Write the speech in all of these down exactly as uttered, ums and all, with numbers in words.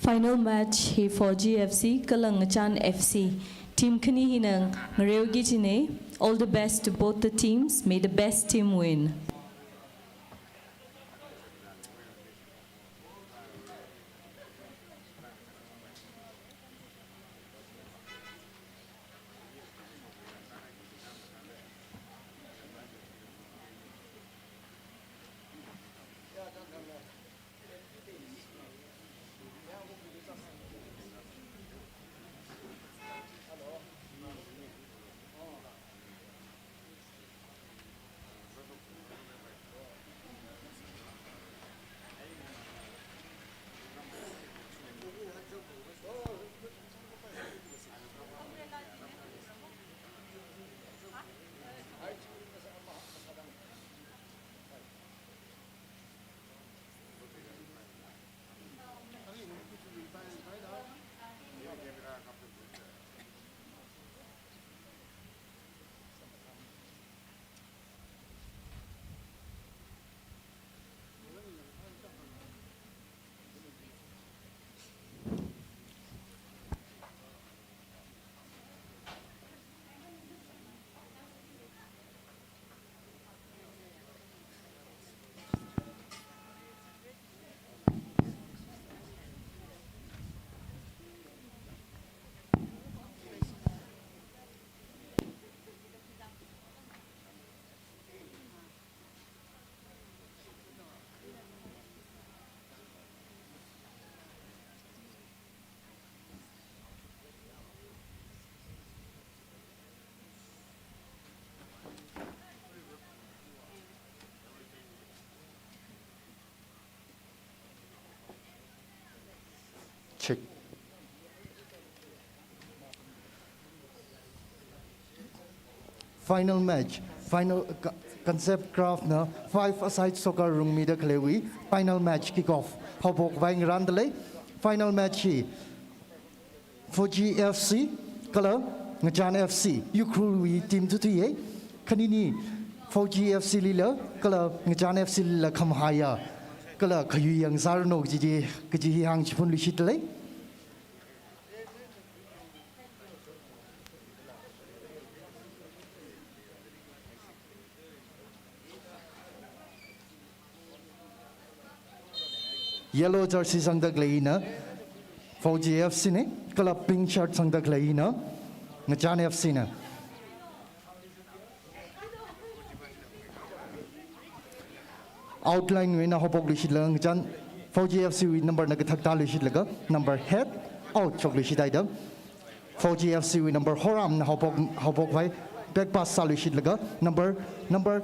Final match hi Fauji F C kala Ngachan F C. Team khani hina ngareoki kajina. All the best to both the teams. May the best team win. Check. Final match, final co-, Concept Craft na five-a-side soccer rungmida khaleiwui final match kick off haophok vai ngarāndalei. Final match hi Fauji F C kala Ngachan F C, Ukhrulwui team thuthuiya. Khanini Fauji F C lila kala Ngachan F C lila khamahaiya kala khayui yangsāranu kaji, kaji hi hāngchiphunluishitdalei. Yellow jersey sangda khaleina Fauji F C na, kala pink shirt sangda khaleina Ngachan F C na. Outline wui eina haophokluishitlaga Ngachan Fauji F C wui number na kathak tāluishitlaga number head out shokluishithaida. Fauji F C wui number Horam na haophok, haophok vai back pass sāluishitlaga number, number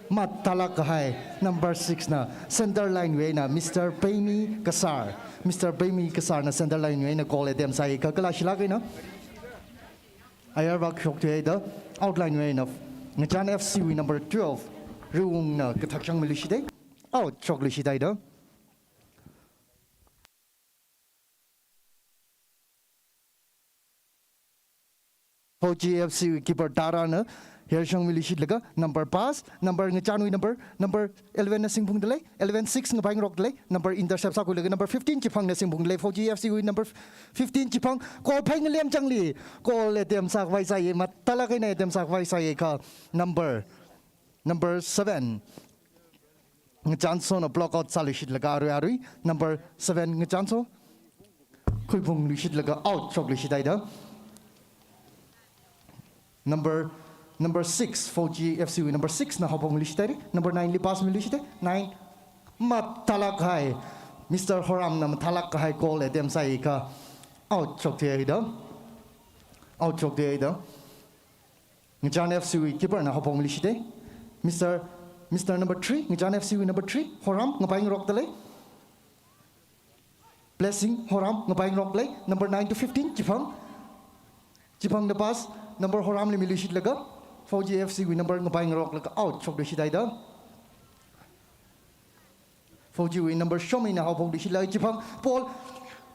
mat tālāk kahai number six na center line wui eina Mister Paimi Kasar, Mister Paimi Kasar na center line wui eina goal attempt sāi, kha kalāshilāk eina ayar vak shokthuida outline wui eina Ngachan F C wui number twelve Riwung na kathak shangmiluishithai, out shokluishithaida. Fauji F C keeper Tara na Hershang mi lushitlaga number pass, number ngachanwui number, number eleven na singphungdalei, eleven six ngapaingarokdalei, number intercept sākhuilaga number fifteen Chiphangna singphungdalei, four G F C wui number fifteen Chiphang, goal phei ngalem changli, goal attempt sākhavai sāya, mathālāk eina attempt sākhavai sāya kha, number, number seven. Ngachanso na block out sālushitlaga arui arui, number seven Ngachanso khuiphunglushitlaga out shoklushit haida. Number, number six, four G F C wui number six na haophokmilushit haida. Number nine li pass milushit haida. Nine mathālāk kahai, Mister Horamna mathālāk kahai goal attempt sāya kha out shokthui haida. Out shokthui haida. Ngachan F C wui keeper na haophokmilushit haida. Mister, Mister number three, Ngachan F C wui number three, Horam ngapaingarokdalei. Blessing, Horam ngapaingarokdalei. Number nine to fifteen, Chiphang. Chiphangna pass, number Horamli milushitlaga, four G F C wui number ngapaingaroklaga out shoklushit haida. Four G wui number Shomina haophoklushitlaga Chiphang, ball,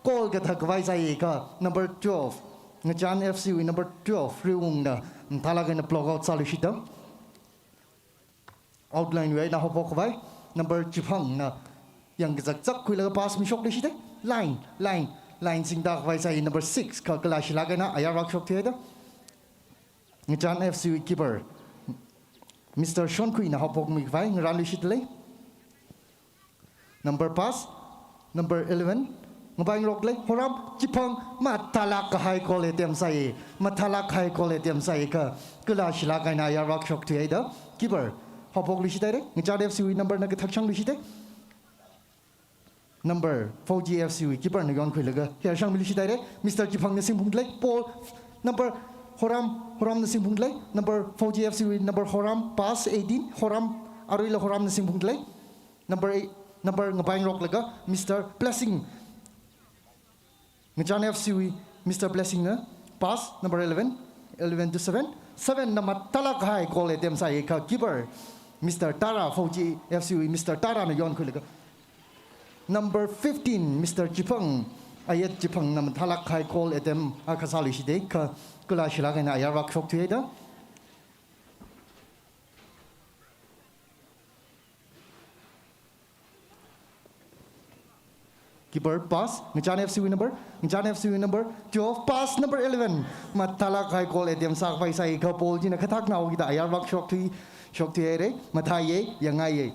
goal kathā khavai sāya kha, number twelve, Ngachan F C wui number twelve, Riungna mathālāk eina block out sālushitda. Outline wui eina haophokkhavai, number Chiphangna yangkazakzak khuilaga pass mishoklushit haida. Line, line, line singda khavai sāya number six kha kalāshilāk eina ayarvak shokthui haida. Ngachan F C wui keeper, Mister Shonkhuina haophokmikhavai ngaranlushitdalei. Number pass, number eleven, ngapaingarokdalei, Horam, Chiphang, mathālāk kahai goal attempt sāya, mathālāk kahai goal attempt sāya kha, kalāshilāk eina ayarvak shokthui haida, keeper haophoklushit haida, Ngachan F C wui number na kathak shanglushit haida. Number four G F C wui keeper na yonkhuilaga, Hershang milushit haida, Mister Chiphangna singphungdalei, ball, number Horam, Horamna singphungdalei, number four G F C wui number Horam, pass eighteen, Horam, aruila Horamna singphungdalei, number eight, number ngapaingaroklaga, Mister Blessing. Ngachan F C wui Mister Blessingna pass, number eleven, eleven to seven. Seven na mathālāk kahai goal attempt sāya kha keeper, Mister Tara, four G F C wui Mister Tarana yonkhuilaga. Number fifteen, Mister Chiphang, Ayet Chiphangna mathālāk kahai goal attempt akha sālushit haida kha, kalāshilāk eina ayarvak shokthui haida. Keeper pass, Ngachan F C wui number, Ngachan F C wui number twelve, pass number eleven. Mathālāk kahai goal attempt sākhavai sāya kha ball china kathaknao kida ayarvak shokthui, shokthui haira, mathāya, yangngaiya.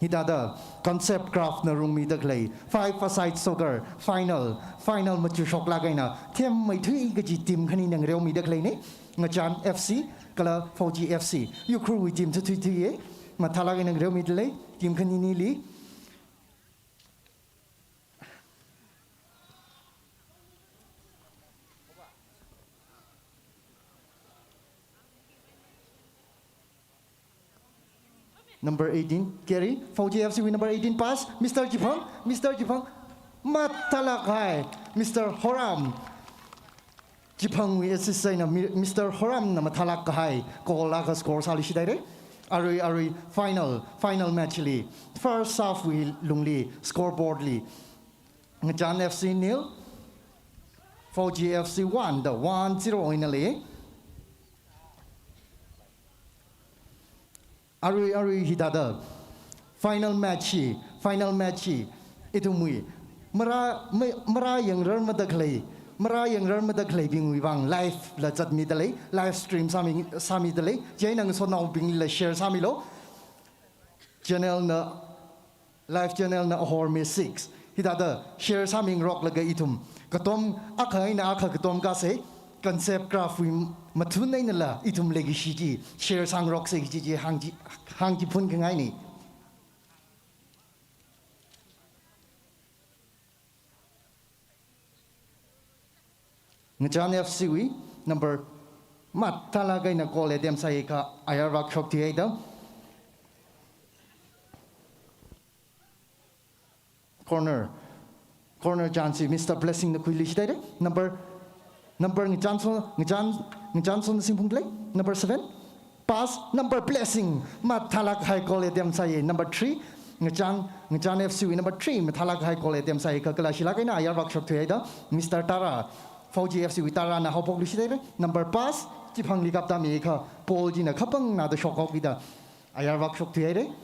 Hithāda Concept Craft na rungmida khalei five-a-side soccer final, final machukshoklāk eina themmeithui kaji team khanina ngareomida khaleina, Ngachan F C kala four G F C. Ukhrulwui team thuithuiya, mathālāk eina ngareomida lei team khaninili. Number eighteen, carry, four G F C wui number eighteen, pass, Mister Chiphang, Mister Chiphang, mathālāk kahai, Mister Horam. Chiphangwui assist eina Mi-, Mister Horamna mathālāk kahai goal akha score sāluishit haira. Arui, arui final, final match li, first half wui lungli, scoreboard li, Ngachan F C nil, four G F C one da one zero eina lei. Arui, arui hithāda final match hi, final match hi, ithumwui marā, ma-, marāyangrarmada khalei, marāyangrarmada khaleibingwui vang live la zatmida lei, live stream sāmi, sāmida lei, chieina ngasotnaobingla share sāmilu. Channel na, live channel na Ahorme six. Hithāda share sāmingaroklaga ithum katom akha eina akha katom kasei, Concept Craft wui mathun einala ithum leikashi chi share sāngaroksei kaji chi hāngchi, hāngchiphun khangaina. Ngachan F C wui number mathālāk eina goal attempt sāakha ayarvak shokthuihaida. Corner. Corner chance hi Mister Blessing na khuiluishit haira. Number, number Ngachanso, Ngachan, Ngachanso na singphungda lei. Number seven. Pass, number Blessing. Mathālāk kahai goal attempt sāya. Number three. Ngachang, Ngachan F C wui number three mathālāk kahai goal attempt sāi kha, kala shilāk eina ayar vak shokthui haida, Mister Tara, Fauji F C wui Tara na haophokluishit haira. Number pass, Chiphangli kaptami kha, ball china khapangna da shokhaokida, ayar vak shokthui haira.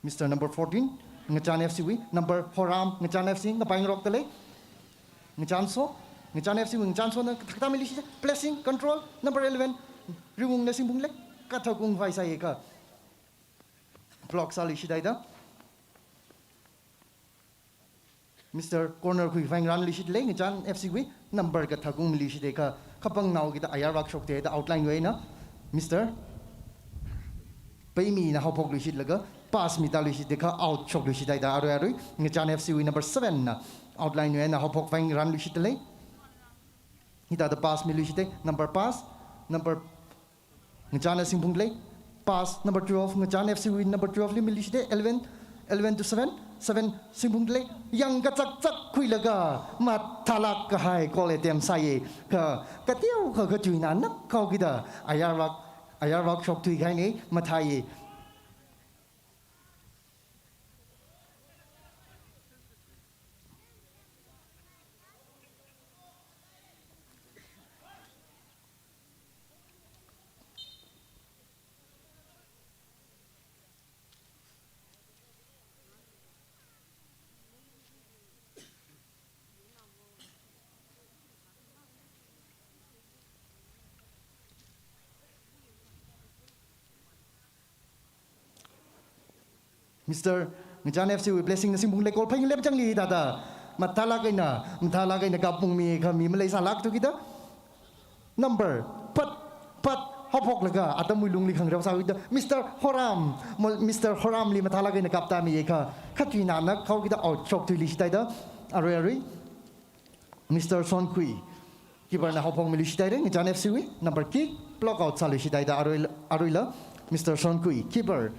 Mister number fourteen, Ngachan F C wui, number Horam, Ngachan F C, ngapaingarokta lei. Ngachan So, Ngachan F C wui, Ngachan So na kathaktamilishit, blessing, control, number eleven, Ringungna singphung lei, kathak ungvai sāi kha. Block sāluishit haida. Mister Corner khuivai ngarānluishit lei, Ngachan F C wui number kathak ungmiluishit kha, khapangna haokida ayar vak shokthui haida outline wui eina Mister Peimi na haophokluishitlaga pass mitāluishit kha out shokluishit haida arui arui, Ngachan F C wui number seven na outline wui eina haophokvai ngarānluishit lei. Hithāda pass miluishit, number pass, number Ngachanna singphung lei, pass number twelve, Ngachan F C wui number twelve li miluishit, eleven, eleven to seven, seven singphung lei, yangkachakchak khuilaga mathālāk kahai goal attempt sāi kha, kateokha khachuina nak haokida ayar vak, ayar vak shokthui kahaina, mathāi. Mister Ngachan F C wui Blessing na singphung lei, goal phaning lem changli thāda. Mathālāk eina, mathālāk eina kapungmi kha mi maleisālākthu kida. Number, pat, pat, haophoklaga, atamwui lungli khangareo sākhuida. Mister Horam, mo-, Mister Horamli mathālāk eina kaptami kha, khachuina nak haokida out shokthuiluishit haida. Arui arui. Mister Sonkhui, keeper na haophokmiluishit haira, Ngachan F C wui, number kick, block out sāluishit haida, arui, aruila, Mister Sonkhui, keeper,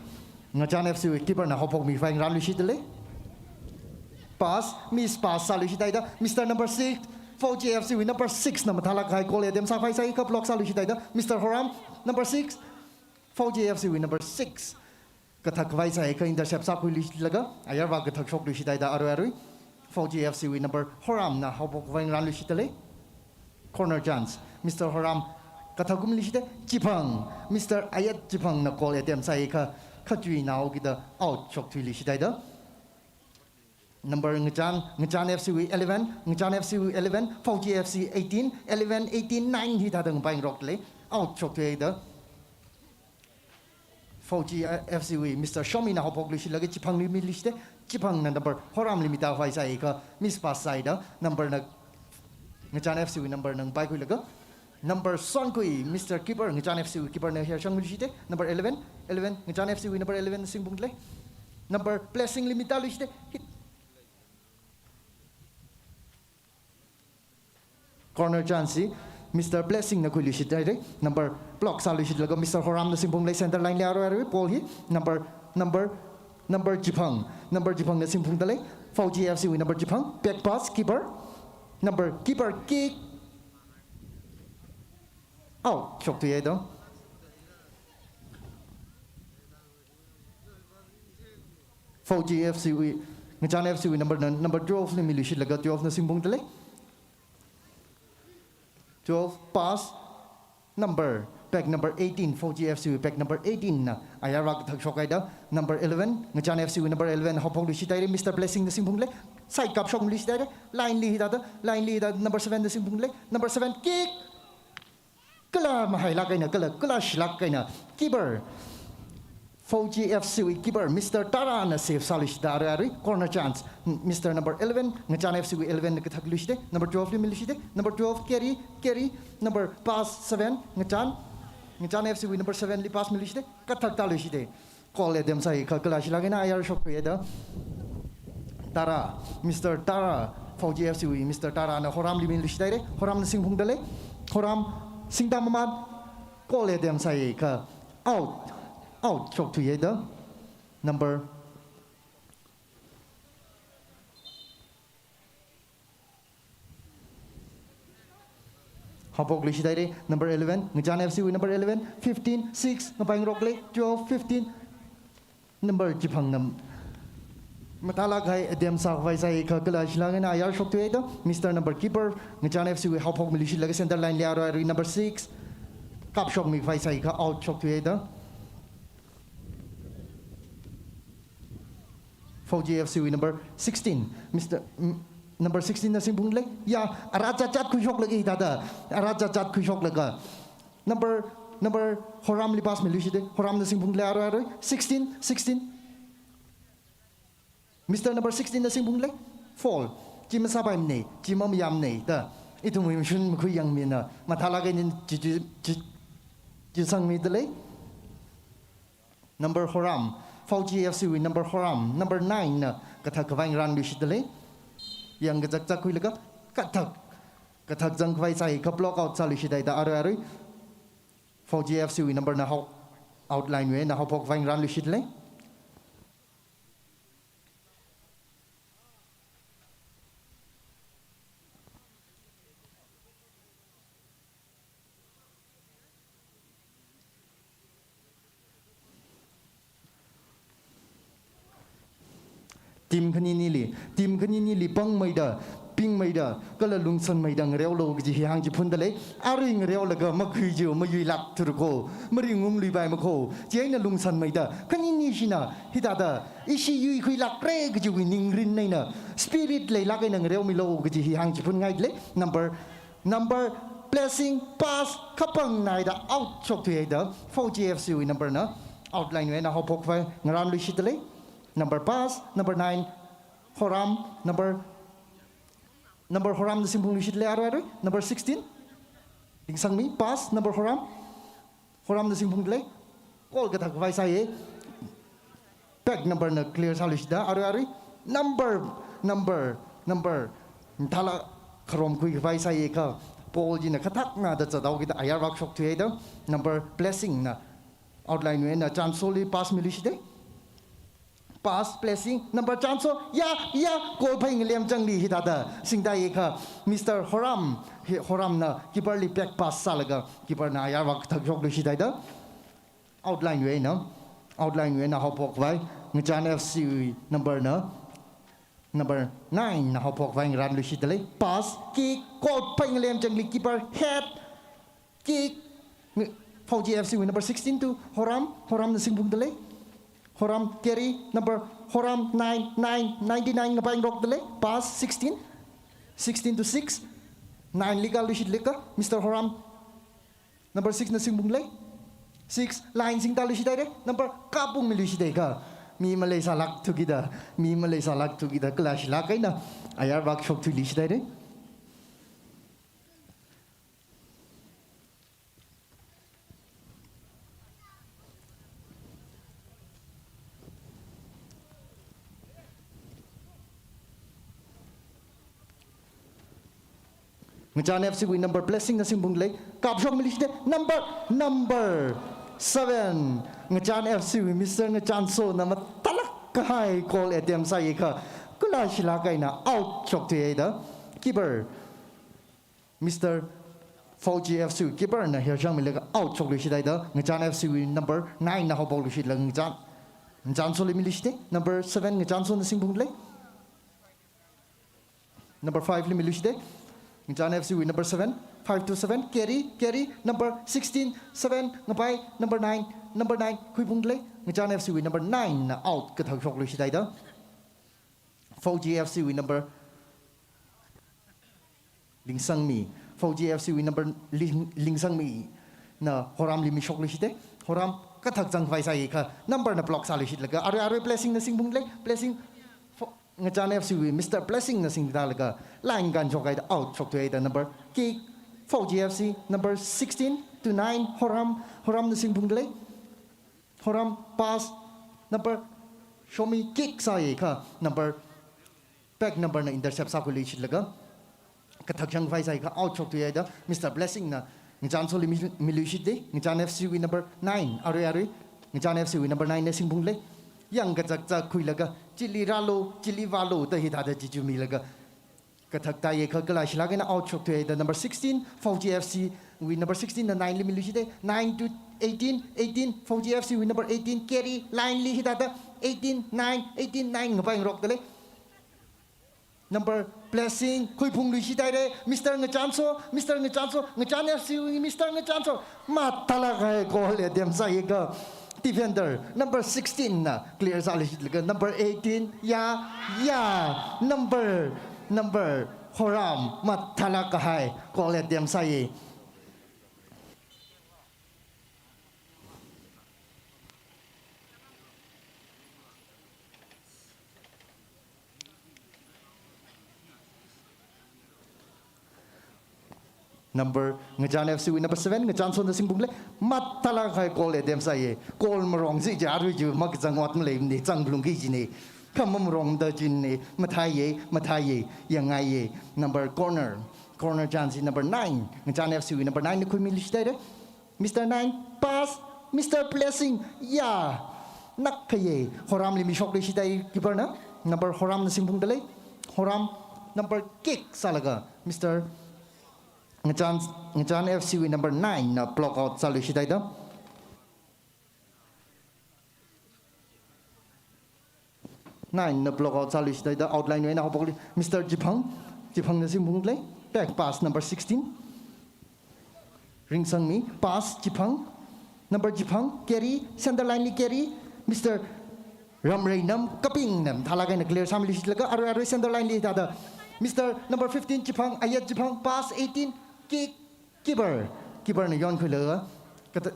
Ngachan F C wui, keeper na haophokmivai ngarānluishit lei. Pass, miss pass sāluishit haida, Mister number six, Fauji F C wui, number six na mathālāk kahai goal attempt sākhavai sāi kha, block sāluishit haida, Mister Horam, number six, Fauji F C wui, number six. Kathak khavai sāi kha intercept sākhuiluishilaga, ayar vak kathak shokluishit haida arui arui. Fauji F C wui number Horam na haophokvai ngarānluishit lei. Corner chance. Mister Horam kathak ungmiluishit, Chiphang. Mister Ayat Chiphang na goal attempt sāi kha, khachuina haokida out shokthuiluishit haida. Number Ngachan, Ngachan F C wui eleven, Ngachan F C wui eleven, Fauji F C eighteen, eleven, eighteen, nine hithāda ngapaingarok lei. Out shokthui haida. Fauji, uh, F C wui Mister Shomi na haophokluishilaga Chiphangli miluishit, Chiphang na number Horamli mitākhavai sāi kha miss pass sāi da, number na Ngachan F C wui number na ngapaikhuilaga, number Sonkhui, Mister Keeper, Ngachan F C wui keeper na hershangluishit, number eleven, eleven, Ngachan F C wui number eleven singphung lei, number Blessing li mitāluishit, hit. Corner chance hi Mister Blessing na khuiluishit haira. Number block sāluishitlaga Mister Horam na singphung lei center line li arui arui ball hi. Number, number, number Chiphang. Number Chiphang na singphungda lei. Fauji F C wui number Chiphang. Back pass, keeper. Number keeper kick. Out. Shokthui haida. Fauji F C wui, Ngachan F C wui number na, number twelve li miluishitlaga twelve na singphungda lei. Twelve pass, number, back number eighteen, Fauji F C wui back number eighteen na ayar vak kathak shok haida, number eleven, Ngachan F C wui number eleven haophokluishit haira, Mister Blessing na singphung lei, side kap shokluishit haira, line li hithāda, line li hithāda, number seven na singphung lei, number seven kick. Kala mahailāk eina, kala, kala shilāk eina. Keeper. Fauji F C wui keeper, Mister Tara na save sāluishit arui arui. Corner chance. M-, Mister number eleven, Ngachan F C wui eleven na kathakluishit. Number twelve li miluishit. Number twelve carry, carry. Number pass seven, Ngachan. Ngachan F C wui number seven li pass miluishit. Kathak tāluishit. Goal attempt sāi kha kala shilāk eina ayar shokthui haida. Tara, Mister Tara, Fauji F C wui Mister Tara na Horamli miluishit haira, Horam na singphungda lei, Horam singtā maman, goal attempt sāi kha out, out shokthui haida. Number Haophokluishit haira. Number eleven, Ngachan F C wui number eleven, fifteen, six, ngapai ngarokli, twelve, fifteen. Number chiphang nam. Mathālāk kahai attempt sākhavai sāi kha kala shilāng eina ayar shokthuihaida. Mister Number Keeper, Ngachan F C wui haophokmiluishitlaga center line li aruirui number six kapshokmikhavai sāi kha out shokthuihaida. Fauji F C wui number sixteen, Mister, mm, number sixteen na singphungli. Ya, ara chatchat khuishoklaga hithāda. Ara chatchat khuishoklaga. Number, number Horamli pass miluishit haira. Horam na singphungli aruirui. Sixteen, sixteen. Mister Number sixteen na singphungli. Foul. Chi masāpaimana, chi mamayāmana da. Ithum himshun makhuiyangmina. Mathālāk eina chi, chi, chi, chi sangmidalei. Number Horam. Fauji F C wui number Horam. Number nine na kathak khavai ngaranluishitdalei. Yang kachakchak khuilaga kathak. Kathak zangkhavai sāi kha block out sāluishit haida aruirui. Fauji F C wui number na hao, outline wui eina haophok khavai ngaranluishitdalei. Team khaninili, team khaninili pangmeida, pingmeida, kala lungsanmeida ngareolu kaji hi hāngchiphundalei. Arui ngareolaga makhui chiwui mayuilākthura kho, maringumluipaima kho. Chieina lungsanmeida, khanini shina, hithāda, ishi yuikhuilākra kajiwui ningrin eina, spirit leilāk eina ngareomilu kaji hi hāngchiphunngaidalei. Number, number Blessing pass kapangna haida out shokthuihaida, Fauji F C wui number na outline wui eina haophok khavai ngaranluishitdalei. Number pass, number nine, Horam, number, number Horam na singphungluishitdalei aruirui, number sixteen, Lingsangmi, pass, number Horam, Horam na singphungdalei. Goal kathak khavai sāi. Back number na clear sāluishitda aruirui. Number, number, number. Thala kharom khuikhavai sāi kha. Ball china kathakna da zathaokida ayarvak shokthuihaida. Number Blessing na outline wui eina Chansoli pass miluishit haira. Pass, Blessing, number Chanso, ya, ya, goal phai ngalem changli hithāda singdai kha, Mister Horam, hi, Horam na keeper li back pass sālaga, keeper na ayarvak kathak shokluishit haida. Outline wui eina, outline wui eina haophok khavai, Ngachan F C wui number na, number nine na haophok khavai ngaranluishitdalei. Pass, kick, goal phai ngalem changli keeper, head, kick, Fauji F C wui number sixteen to Horam, Horam na singphungdalei. Horam carry, number Horam nine, nine, ninety-nine ngapai ngarokdalei. Pass sixteen, sixteen to six, nine li kaluishitlaga, Mister Horam, number six na singphungdalei. Six, line singtāluishit haira, number kapungmiluishit haikha. Mi maleisālākthukida, mi maleisālākthukida, kala shilāk eina ayarvak shokthuiluishit haira. Ngachan F C wui number Blessing na singphungdalei. Kapshokmiluishit haira. Number, number seven. Ngachan F C wui Mister Ngachanso na mathālāk kahai goal attempt sāi kha. Kala shilāk eina out shokthuihaida. Keeper. Mister Fauji F C keeper na hershangmilaga out shokluishit haida, Ngachan F C wui number nine na haophokluishitlaga Ngachan, Ngachansoli miluishit haira, number seven Ngachanso na singphungdalei. Number five li miluishit haira, Ngachan F C wui number seven, five to seven, carry, carry, number sixteen, seven, ngapai, number nine, number nine, khuiphungdalei, Ngachan F C wui number nine na out kathak shokluishit haida. Fauji F C wui number Lingsangmi, Fauji F C wui number Ling-, Lingsangmi na Horamli mishokluishit haira. Horam kathak zangkhavai sāi kha number na block sāluishitlaga, arui, arui Blessing na singphungdalei, Blessing, Fo-, Ngachan F C wui Mister Blessing na singtālaga, line kanshok haida out shokthuihaida number kick, Fauji F C number sixteen to nine, Horam, Horam na singphungdalei. Horam pass number Shomi kick sāi kha number back number na intercept sākhuiluishitlaga kathak zangkhavai sāi kha out shokthuihaida Mister Blessing na Ngachansoli mi-, miluishit haira, Ngachan F C wui number nine, arui arui Ngachan F C wui number nine na singphungdalei. Yang kachakchak khuilaga chili rālu, chili vālu da hithāda chichumilaga Kathak taiye kha kala shilak eina out shokthuihaida number sixteen, Fauji F C wui number sixteen na nine li miluishitei, nine to eighteen, eighteen, Fauji F C wui number eighteen, carry, line li hithāda eighteen nine, eighteen nine ngapaingarokdalei. Number Blessing, khuiphungluishithaire, Mister Ngachanso, Mister Ngachanso, Ngachan F C wui Mister Ngachanso, mathālāk kahai goal attempt sāye kha. Defender, number sixteen na clear sāluishitlaga, number eighteen, ya, ya, number, number Horam, mathālāk kahai goal attempt sāye. Number, Ngachan F C wui number seven, Ngachansona singphunglei, mathālāk kahai goal attempt sāye. Goal marong chi ja arui chi makazang ot maleimane, zang phalungki kajine. Kha mamarongda kajine, mathāiye, mathāiye, yangngaiye. Number corner, corner chance number nine, Ngachan F C wui number nine na khuimiluishithaire. Mister Nine, pass, Mister Blessing, ya. Nakkhaye, Horamli mishokluishithai keeper na, number Horamna singphungdalei. Horam, number kick sālaga, Mister Ngachan, Ngachan F C wui number nine na block out sāluishithaida. Nine na block out sāluishithaida outline wui eina haophokli Mister Chiphang, Chiphangna singphunglei, back pass number sixteen. Ringsangmi, pass Chiphang, number Chiphang, carry, center line li carry, Mister Ramreinam Kapingna mathālāk eina clear sāmiluishitlaga, arui arui center line li hithāda Mister number fifteen Chiphang, Ayat Chiphang, pass eighteen, kick, keeper, keeper na yonkhuilaga, kata,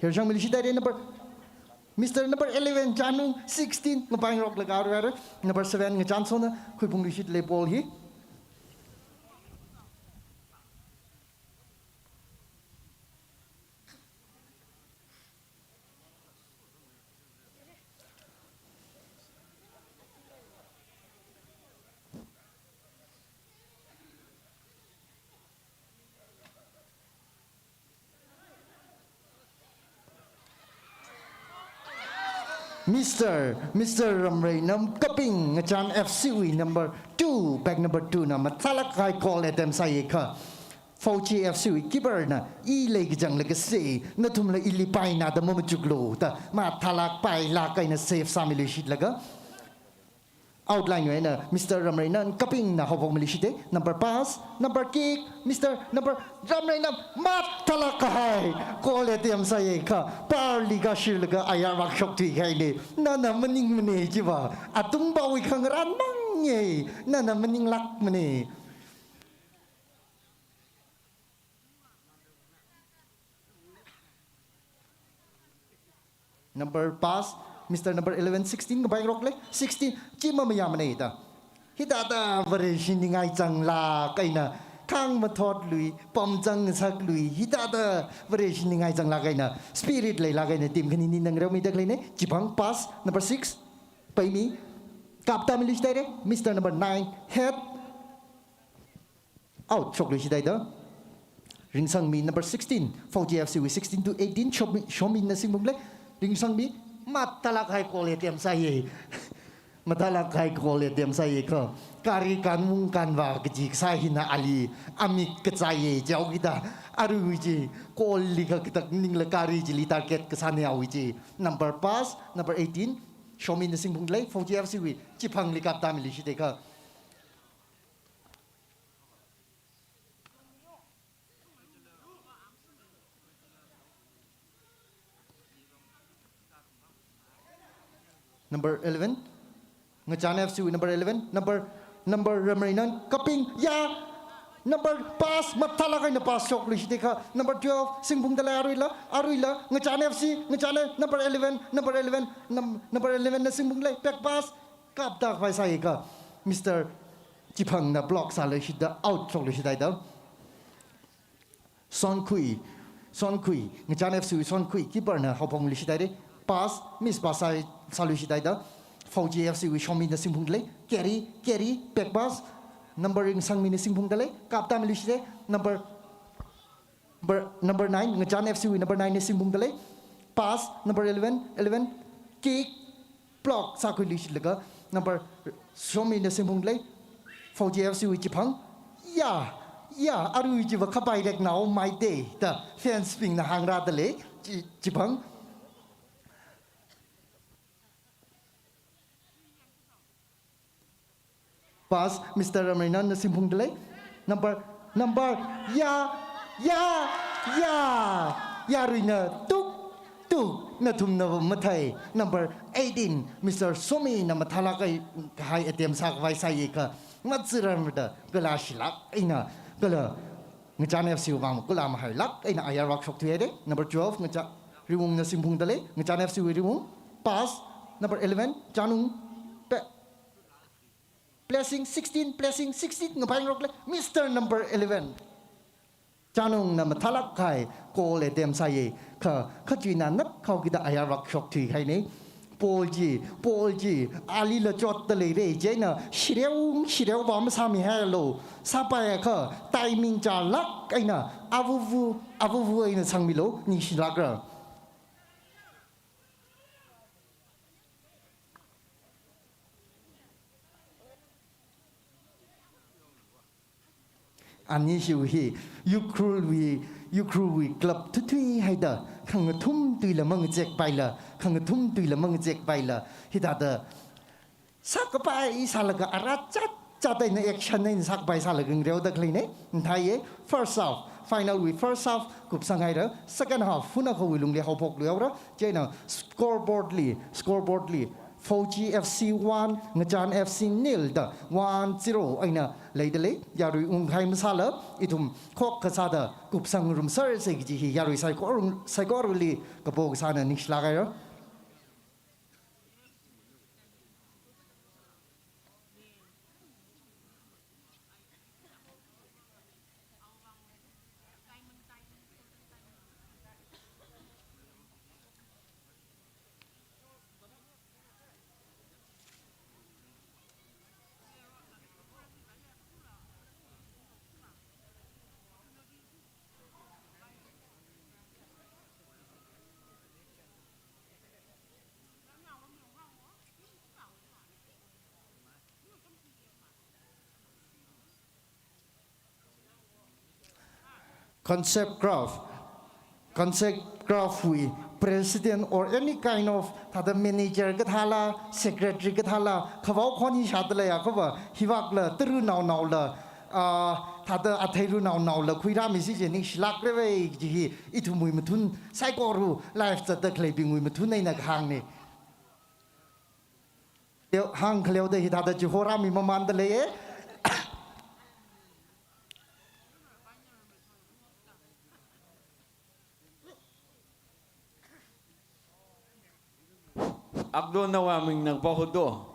hirshangmiluishithaire number, Mister number eleven, Chanu, sixteen, ngapaingaroklaga arui arui, number seven, Ngachansona khuiphungluishitlei ball hi. Mister, Mister Ramreinam Kaping, Ngachan F C wui number two, bag number two na mathālāk kahai goal attempt sāye kha. Fauji F C wui keeper na, i leikazang leikasei, nathumla ili paina da mamachuklu da, mathālāk pailāk eina save sāmiluishitlaga. Outline wui eina Mister Ramreinam Kapingna haophokmiluishitei, number pass, number kick, Mister number Ramreinam, mathālāk kahai goal attempt sāye kha, par li kashirlaga ayar vak shokthui kahaine, nana maningmane chiva, atungpawui khangarān mangngai, nana maninglākmane. Number pass, Mister number eleven, sixteen, ngapaingaroklei, sixteen, chi mamayāmane da. Hithāda Vareshi ningai zanglāk eina, khāng mathotlui, pamzang ngasaklui, hithāda Vareshi ningai zanglāk eina, spirit leilāk eina, team khanini ngarāmida khaleine, Chiphang pass, number six, Paimi, kaptāmiluishithaire, Mister number nine, head, out shokluishithaida. Ringsangmi number sixteen, Fauji F C wui sixteen to eighteen, Shomi, Shomina singphunglei. Ringsangmi, mathālāk kahai goal attempt sāye. Mathālāk kahai goal attempt sāye kha. Kari kanmung kanva kaji kasā hina ali, amik kazāye jihaokida. Arui chi, goal li kha katak ningla kari chili target kasāne awui chi. Number pass, number eighteen, Shomina singphunglei, Fauji F C wui, Chiphangli kaptāmiluishitei kha. Number eleven. Ngachan F C wui number eleven. Number, number Ramreinam Kaping. Ya. Number pass. Mathālāk eina pass shokluishitei kha. Number twelve. Singphungdalei aruila. Aruila. Ngachan F C. Ngachan number eleven. Number eleven. Num-, number eleven na singphunglei. Back pass. Kaptākhavai sāye kha. Mister Chiphangna block sāluishitda out shokluishithaida. Sonkhui, Sonkhui, Ngachan F C wui Sonkhui, keeper na haophokluishithaire, pass, miss pass sā, sāluishithaida, Fauji F C wui Shomina singphunglei, carry, carry, back pass, number Ringsangmina singphungdalei, kaptāmiluishitei, number, number, number nine, Ngachan F C wui number nine na singphungdalei, pass, number eleven, eleven, kick, block sākhuiluishitlaga, number Shomina singphunglei, Fauji F C wui Chiphang. Ya, ya, arui chiva khapai rek nao mai de, da fans bingna hāngra da lei, chi, Chiphang. Pass, Mister Ramayana na simphung da lei. Number, number, ya, ya, ya, yaruina tuk, tuk, nathumna mathei. Number eighteen, Mister Somi na mathālāk kahai attempt sākhavai sāya kha, matsirarmada, kala shilāk eina, kala Ngachan F C wui vang kala mahailāk eina ayar vak shokthuihaira. Number twelve, Ngacha, Riwung na simphung da lei, Ngachan F C wui Riwung. Pass, number eleven, Chanung, pe, Blessing sixteen, Blessing sixteen, ngapai ngarok lei, Mister Number eleven. Chanungna mathālāk kahai goal attempt sāya kha, kha china nak khao kida ayar vak shokthui haina. Ball chi, ball chi, alila chotda leira, chieina shireu, shireu va masāmihailu, sāpaiakha, timing chālāk eina, avuvu, avuvu eina sangmilu, ningshilākra. Anishiwui hi, Ukhrulwui, Ukhrulwui club thuthui haida, khangathum tuila mangazekpaila, khangathum tuila mangazekpaila, hithāda, sākapai sālaga arat chat chat eina action eina sākapai sālaga ngareoda khaleina, nthaiya, first half, final wui first half, kupsang haira, second half, huna khawui lungli haophokluihaora, chieina scoreboard li, scoreboard li, Fauji F C one, Ngachan F C nil da one zero eina leida lei, yarui ungkahai masāla, ithum khokkha sāda kupsang rumsarsa kaji hi, yarui saikora, saikorali kapo kasāna ningshilāk haira. Concept Craft, Concept Craft wui president or any kind of thāda manager kathāla, secretary kathāla, khavao khon hi shāda leiya khava, hivakla, taru naonaola, ah, thāda athei ru naonaola, khuirāmisi chi ningshilākra vai chi hi, ithumwui mathun, saikora live zatda khaleibingwui mathun eina kahāngna. Leo, hāngkhaleoda hithāda chihorāmi mamanda leiya. Akdo nawa ming nang pahudo.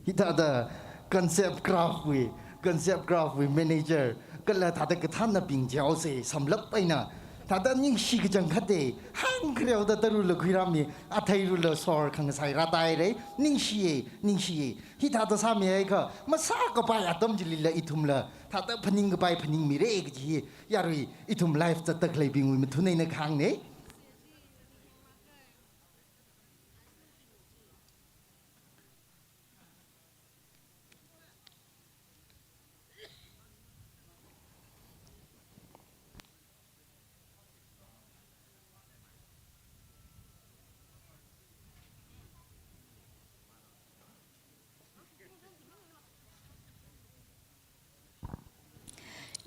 Hithāda Concept Craft wui, Concept Craft wui manager, kala thāda kathānnabing jihaosa, samlap eina, thāda ningshi kachangkhatta, hāngkhareoda tarula khuirāmi, atheirula sor khangasai rātaira, ningshiya, ningshiya. Hithāda sāmihaiakha, masākapai atam chilila ithumla, thāda phaningkapai phaningmira kaji hi, yarui ithum live zatda khaleibingwui mathun eina kahāngna.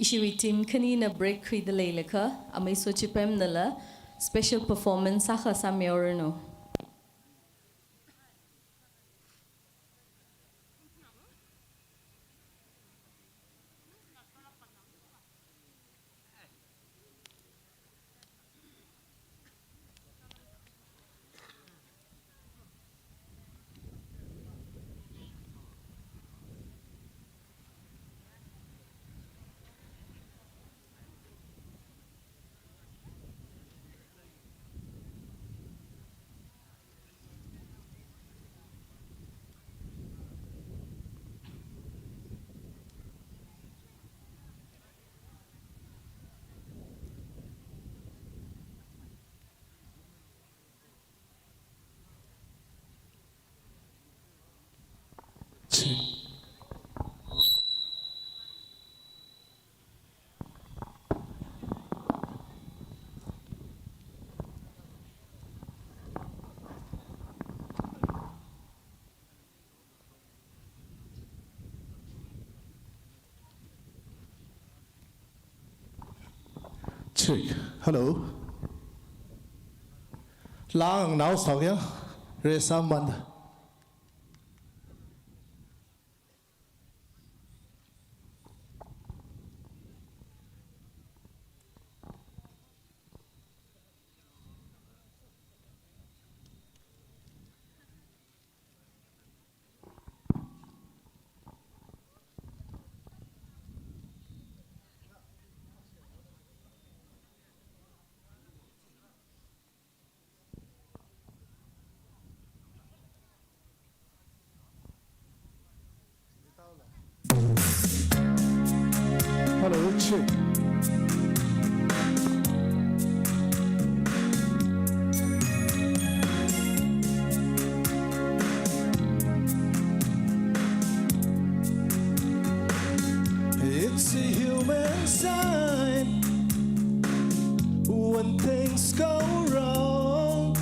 Ishiwui team khanina break khuida leilakha, Amei Sochipemnala special performance akha sāmihaoranu. Hello. Lang nao sao ya. Resa man. Hello, check. It's a human sign when things go wrong,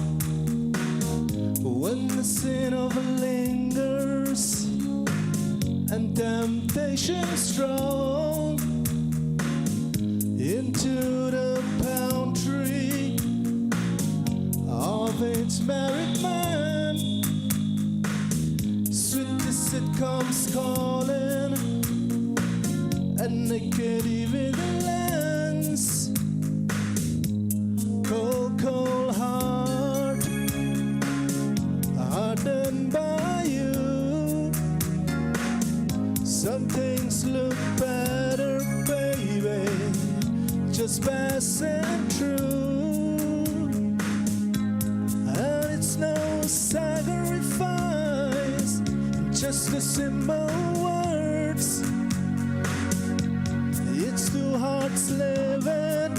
when the sin overlingers and temptation strong into the boundary of its married man. Sweet as it comes calling, a naked evidence. Cold, cold heart, hardened by you. Some things look better, baby, just passing through. And it's no sacrifice, just the simple words. It's two hearts living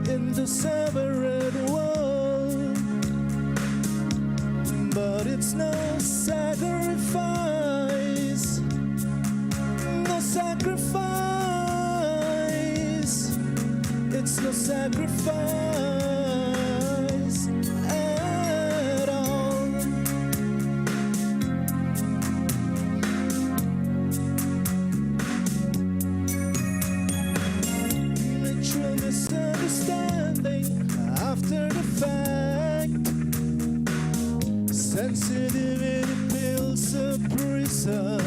in the separate world, but it's no sacrifice, no sacrifice. It's no sacrifice at all. Mutual misunderstanding after the fact. Sensitivity builds a prison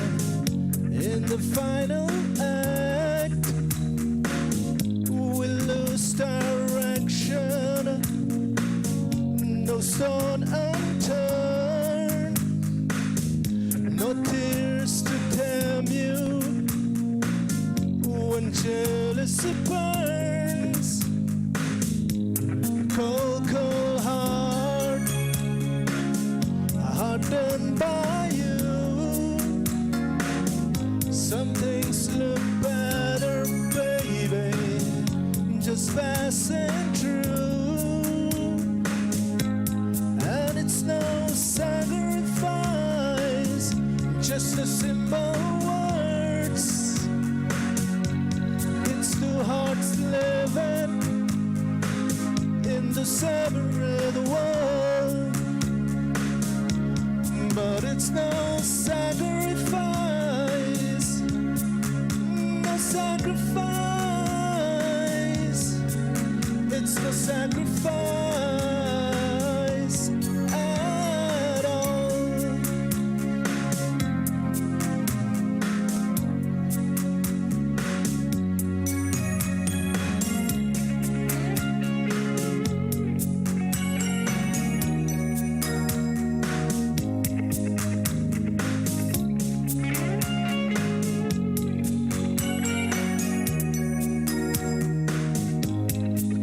in the final act. We lose direction, no stone unturned, no tears to tame you when jealousy burns. Cold, cold heart, hardened by you. Some things look better, baby, just passing through. And it's no sacrifice, just the simple words. It's two hearts living in the separate world, but it's no sacrifice, no sacrifice. It's no sacrifice at all.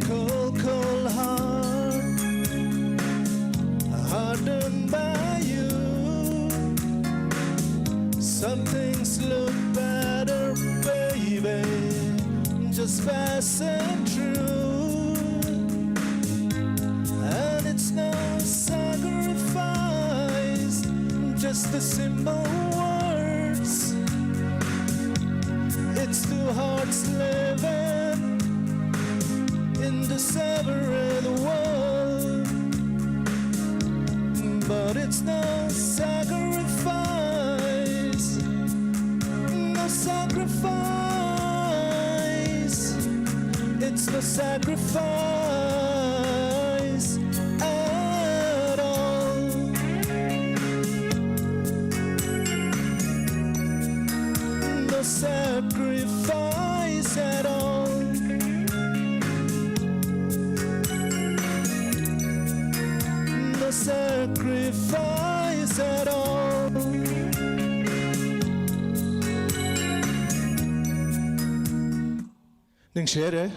Cold, cold heart, hardened by you. Some things look better, baby, just passing through. And it's no sacrifice, just the simple words. It's two hearts living in the separate world, but it's no sacrifice, no sacrifice. It's no sacrifice at all. No sacrifice at all. No sacrifice at all. Ningshihaira.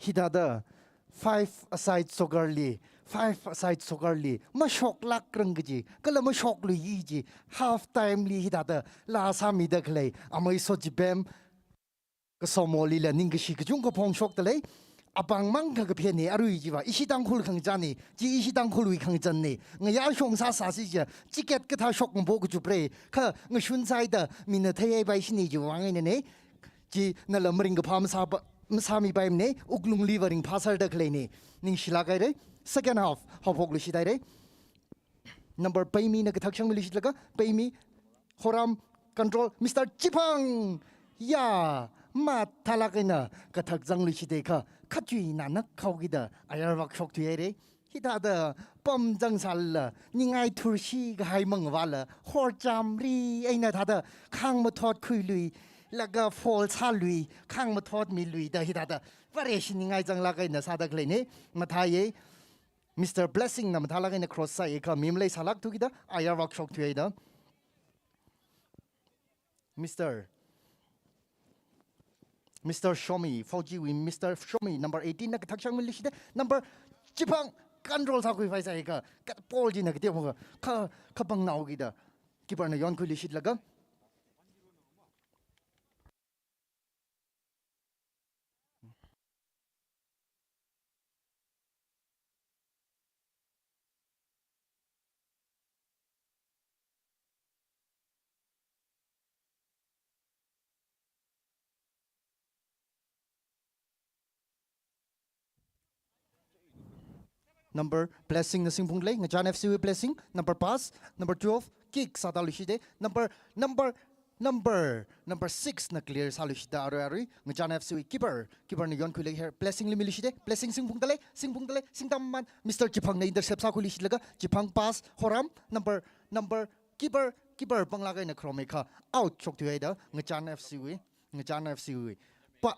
Hithāda five-a-side soccer li, five-a-side soccer li mashoklākrang kaji, kala mashoklui kaji, half time li hithāda laa sāmida khalei amei Sochipem Kasomolila ningkashi kachungkha phongshokdalei. Apāngmang kha kaphene, arui chiva ishi Tangkhul khangachānne, chi ishi Tangkhulwui khangachānne. Ngayā shong sāsāsi chiakha, chikat kathā shok ngapo kachupra, kha ngashun sāhaida mina theihaipaishine chiwui vang einane. Chi nala maringkaphā masāpa, masāmipaimane, wuklungliva ringphāserda khaleine. Ningshilāk haira. Second half haophokluishit haira. Number Peimina kathak shangmiluishitlaga, Peimi, Horam, control, Mister Chiphang! Ya, mathālāk eina kathak zangluishita kha, khachuina nakhaokida ayar vākashokthui haira. Hithāda pamzang sālala, ningai thurshi kahai mangvāla, horchamri eina thāda khāngmathot khuilui, laga foul sālui, khāngmathot miluida hithāda Vareshi ningai zanglāk eina sāda khaleine. Mathāya, Mister Blessing na mathālāk eina cross sāya kha, mi maleisālākthu kida ayar vākashokthui haida. Mister, Mister Shomi, Fauji wui Mister Shomi, number eighteen na kathak shangmiluishita, number Chiphang control sākhuiphai sāya kha, kat ball china kateo kha, kha, khapangnao kida, keeper na yonkhuiluishitlaga. Number Blessing na singphungdalei, Ngachan F C wui Blessing, number pass, number twelve, kick sāda luishita, number, number, number, number six na clear sāluishita, arui, arui, Ngachan F C wui keeper, keeper na yonkhuilaga here, Blessing li miluishita, Blessing singphungdalei, singphungdalei, singda maman, Mister Chiphang na intercept sākhuiluishitlaga, Chiphang pass, Horam, number, number, keeper, keeper panglāk eina kharome kha, out shokthui haida, Ngachan F C wui, Ngachan F C wui. Pa,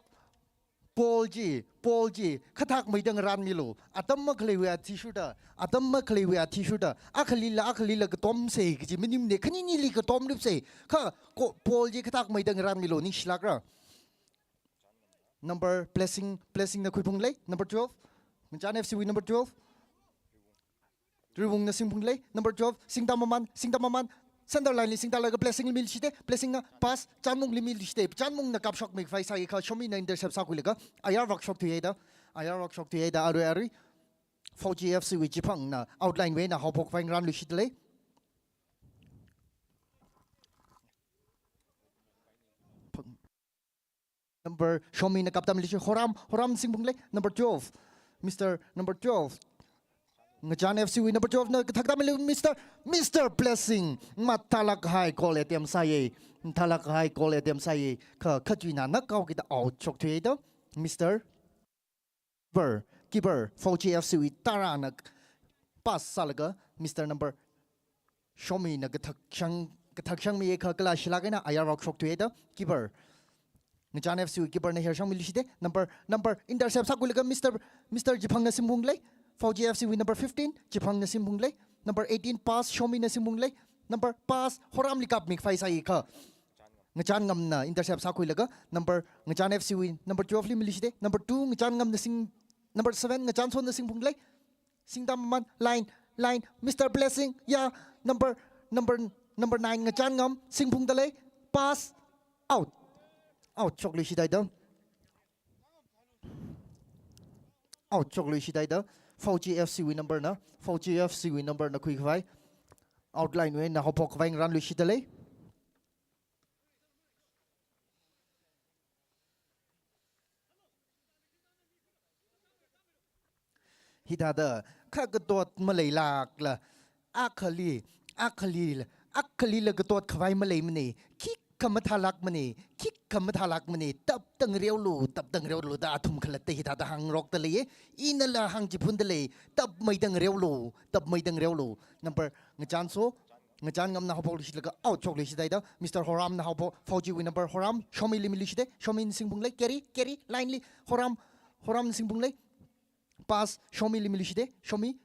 Ball chi, ball chi, kathak maida ngaranmilu. Atam makhaleiwui athishurda, atam makhaleiwui athishurda, akhalila, akhalila katomsa kaji maningmane, khaninili katomlupsa. Kha, ko, ball chi kathak maida ngaranmilu, ningshilākra. Number Blessing, Blessing na khuiphungdalei, number twelve. Ngachan F C wui number twelve. Riwungna singphungdalei, number twelve, singda maman, singda maman, center line li singdalaga Blessing li miluishita, Blessing na pass, Chanmung li miluishita, Chanmung na kapshokmikhavai sāya kha, Shomi na intercept sākhuilaga, ayar vākashokthui haida, ayar vākashokthui haida, arui, arui, Fauji F C wui Chiphang na outline wui eina haophokhavai ngaranluishitdalei. Number, Shomi na kaptamli shi, Horam, Horam singphungdalei, number twelve. Mister number twelve. Ngachan F C wui number twelve na kathak tamli, Mister, Mister Blessing. Mathālāk kahai goal attempt sāya. Mathālāk kahai goal attempt sāya. Kha, khachuina nakhaokida out shokthui haida. Mister Keeper, keeper, Fauji F C wui Tara na pass sālaga, Mister number Shomi na kathak shang, kathak shangmiya kha kala shilāk eina ayar vākashokthui haida, keeper. Ngachan F C wui keeper na here shangmiluishita, number, number, intercept sākhuilaga Mister, Mister Chiphang na singphungdalei, Fauji F C wui number fifteen, Chiphang na singphungdalei, number eighteen pass, Shomi na singphungdalei, number pass, Horam li kapmikhavai sāya kha. Ngachan Ngam na intercept sākhuilaga, number, Ngachan F C wui number twelve li miluishita, number two, Ngachan Ngam na sing, number seven, Ngachan Son na singphungdalei, singda maman, line, Line, Mister Blessing, ya, number, number, number nine, Ngachanngam Singphung da lei, pass, out. Out shokluishithaida. Out shokluishithaida. Fauji F C wui number na, Fauji F C wui number na khuikhavai. Outline wui eina haophok khavai ngarānluishitda lei. Hithāda, kha katot maleilākla, akhali, akhali, akhalila katot khavai maleimane, khikha mathālākmane, khikha mathālākmane, tapda ngareolu, tapda ngareolu da athum khalatta hithāda hāngrokda leiye, inala hāngchiphunda lei, tapmeida ngareolu, tapmeida ngareolu. Number, Ngachanso, Ngachanngamna haophokluishitlaga out shokluishithaida, Mister Horamna haophok, Fauji wui number Horam, Shomili miluishithe, Shomi Singphung lei, carry, carry, line li, Horam, Horam Singphung lei, pass, Shomili miluishithe, Shomi,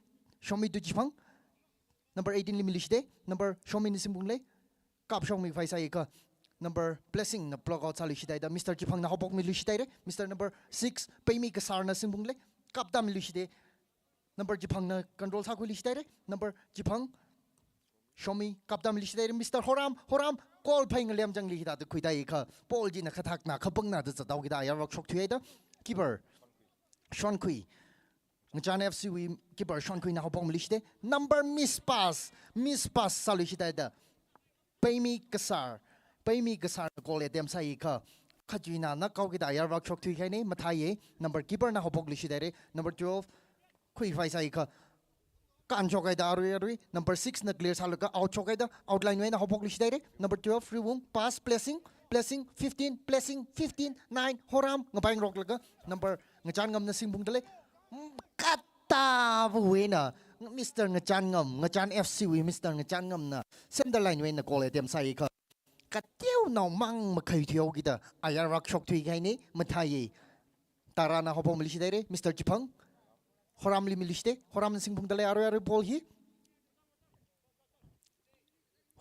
Shomi to Chiphang, number eighteen li miluishithe, number Shomi Singphung lei, kapshokmikhavai sāikha, number Blessing na block out sāluishithaida, Mister Chiphangna haophokmiluishithaire, Mister number six, Peimi Kasarna Singphung lei, kapda miluishithe, number Chiphangna control sākhuiluishithaire, number Chiphang, Shomi, kapda miluishithaire, Mister Horam, Horam, goal phai ngalem changli hithāda khuidaikha, ball china khathakna, khapangna da zathaokida, ayarvak shokthuihaida, keeper, Shonkhui, Ngachan F C wui keeper Shonkhuina haophokmiluishithe, number miss pass, miss pass sāluishithaida, Peimi Kasar, Peimi Kasar goal attempt sāikha, khachuina nakaokida ayarvak shokthuikahaine, mathāiye, number keeperna haophokluishithaire, number twelve, khuikhavai sāikha, kanshokhaida arui arui, number six na clear sālaga out shokhaida, outline wui eina haophokluishithaire, number twelve, Riwung, pass, Blessing, Blessing, fifteen, Blessing, fifteen, nine, Horam, ngapaingaroklaga, number Ngachanngamna Singphung da lei, mm, katāva wui eina, Mister Ngachanngam, Ngachan F C wui Mister Ngachanngamna, center line wui eina goal attempt sāikha, kateonao mang makhaithuihaokida, ayarvak shokthuikahaine, mathāiye, Tarana haophokmiluishithaire, Mister Chiphang, Horamli miluishithe, Horamna Singphung da lei, arui arui ball hi.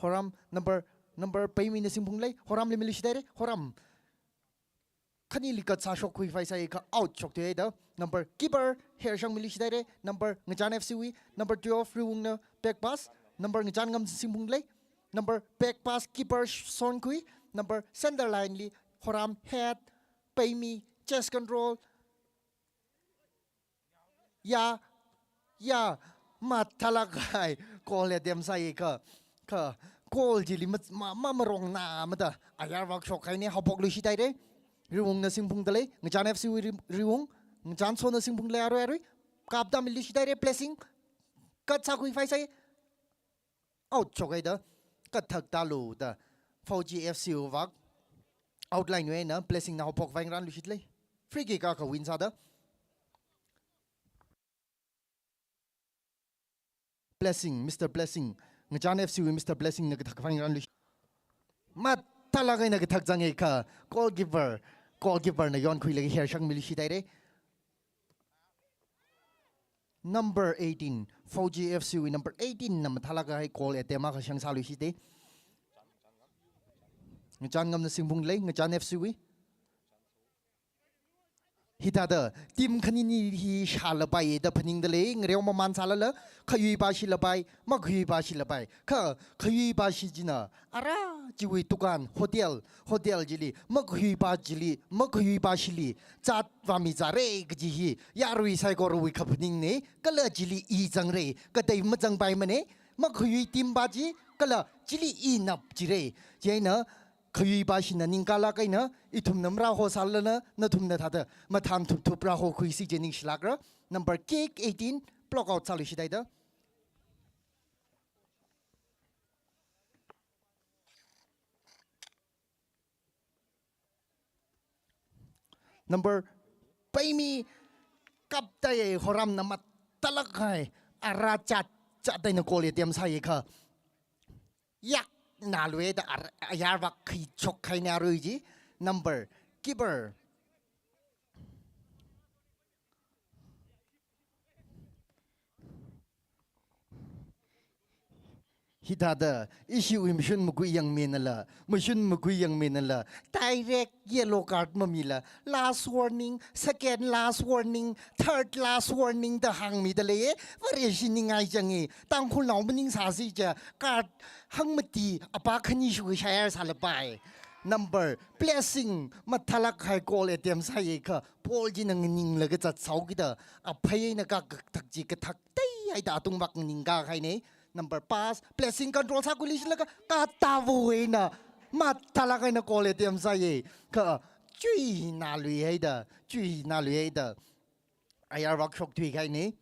Horam number, number Peimina Singphung lei, Horamli miluishithaire, Horam. Khanili cut sāshokkhuikhavai sāikha out shokthuihaida, number keeper Hershang miluishithaire, number Ngachan F C wui, number twelve Riwungna back pass, number Ngachannngam Singphung lei, number back pass keeper Shonkhui, number center line li Horam head, Peimi, chest control, ya, ya, mathālākhai, goal attempt sāikha, kha, goal chili ma, ma, mamarongna mada, ayarvak shokhaine, haophokluishithaire, Riwungna Singphung da lei, Ngachan F C wui Ri-, Riwung, Ngachansona Singphung lei, arui arui, kapda miluishithaire, Blessing, cut sākhuikhavai sāi, out shokhaida, kathak tālu da, Fauji F C wui vak, outline wui eina, Blessingna haophok khavai ngarānluishit lei. Free kick akha win sāda. Blessing, Mister Blessing, Ngachan F C wui Mister Blessingna kathak khavai ngarānluishit. Mathālāk eina kathak zangakha, goalkeeper, goalkeeperna yonkhuilaga Hershang miluishithaire. Number eighteen, Fauji F C wui number eighteen na mathālākhai goal attempt akha shang sāluishithe. Ngachanngamna Singphung lei, Ngachan F C wui. Hithāda, team khanini hi shālapai da phaningda lei, ngareo mamān sālala, khayuipa shilapai, makhayuipa shilapai. Kha, khayuipa shi china, ara chiwui dukan, hotel, hotel chili, makhayuipa chili, makhayuipa shili, zat vāmizāre kaji hi, yarui saikorawui kaphaningne, kala chili i zangrei, katei mazangpaimane, makhayui team pa chi, kala chili i napchirei. Chieina, khayuipa shina ningkalāk eina, ithumna marāho sālala, nathumna thāda, mathān thupthup rāhokhuisi kaji ningshilākra. Number kick eighteen, block out sāluishithaida. Number Peimi kaptai Horamna mathālākhai, ara chat, chat eina goal attempt sāikha. Yak, nalui da ar-, ayarvak khi chok khai na rui ji. Number, keeper. Hithāda, ishiwui mashun makui yangminala, mashun makui yangminala, direct yellow card mamila, last warning, second last warning, third last warning da hāngmida leiye. Vareshi ningai change, Tangkhulnao maningsāsi cha, card hangmati apa khani shuki shayar sālapai. Number, Blessing, mathālāk kahai goal attempt sāye kha, ball china nganinglaga zatsao kida, aphei eina kakathak chi kathak tei haida atung vak nganing kahaine. Number, Pass, Blessing control sākhuiluishilaga, katavo eina, mathālāk eina goal attempt sāye. Kha, chuina lui haida, chuina lui haida, ayar vak shokthui kahaine.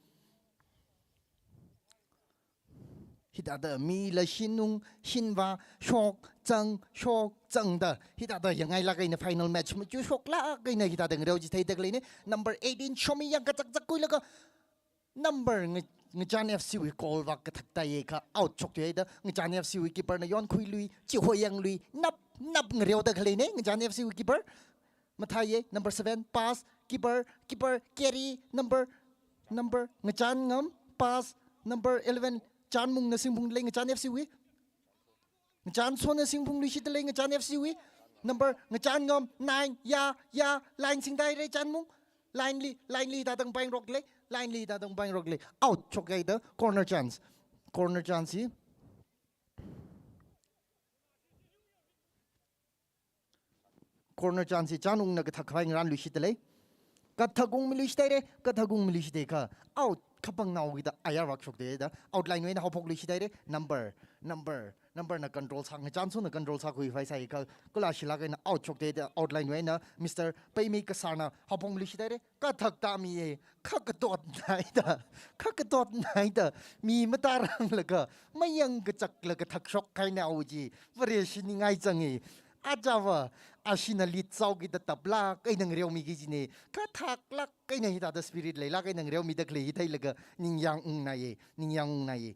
Hithāda mila shinung, shinva, shok, zang, shok, zang da. Hithāda yangailāk eina final match machu shoklāk eina hithāda ngareo chi theida khaleine. Number eighteen, Shomi yang kazak zakkhuilaga, number nga-, Ngachan F C wui goal vak kathak taiye kha out shokthuihaida, Ngachan F C wui keeper na yonkhuilui, chihoiyanglui, nap, nap ngareoda khaleine, Ngachan F C wui keeper. Mathāye, number seven, Pass, keeper, keeper, carry, number, number, Ngachan Ngam, Pass, number eleven, Chanmungna singphungda lei, Ngachan F C wui. Ngachanshona singphungluishida lei, Ngachan F C wui. Number, Ngachan Ngam, nine, ya, ya, line singda haire Chanmung. Line li, line li hithāda ngapaingarok lei, line li hithāda ngapaingarok lei. Out shokhaida, corner chance. Corner chance hi. Corner chance hi Chanmungna kathak khavai ngaranluishida lei. Kathak ungmiluishida haire, kathak ungmiluishida kha. Out, kapangnaowui da ayar vak shokthuihaida. Outline wui eina haophokluishida haire. Number, number, number na control sā, Ngachanshona control sākhui khavai sāye kha. Kula shilāk eina out shokthuihaida. Outline wui eina Mister Paimi Kasarna haophokmiluishida haire. Kathak tāmiye, kha katot naida, kha katot naida, mi mataranglaga, mayang kachaklaga thakshok kahaina awo chi, Vareshi ningai change. Ajava, ashina lead sāo kida taplāk eina ngareomiki kajine, kathaklāk eina hithāda spirit leilāk eina ngareomida khalei hi theilaga, ningyāng ungnaiye, ningyāng ungnaiye.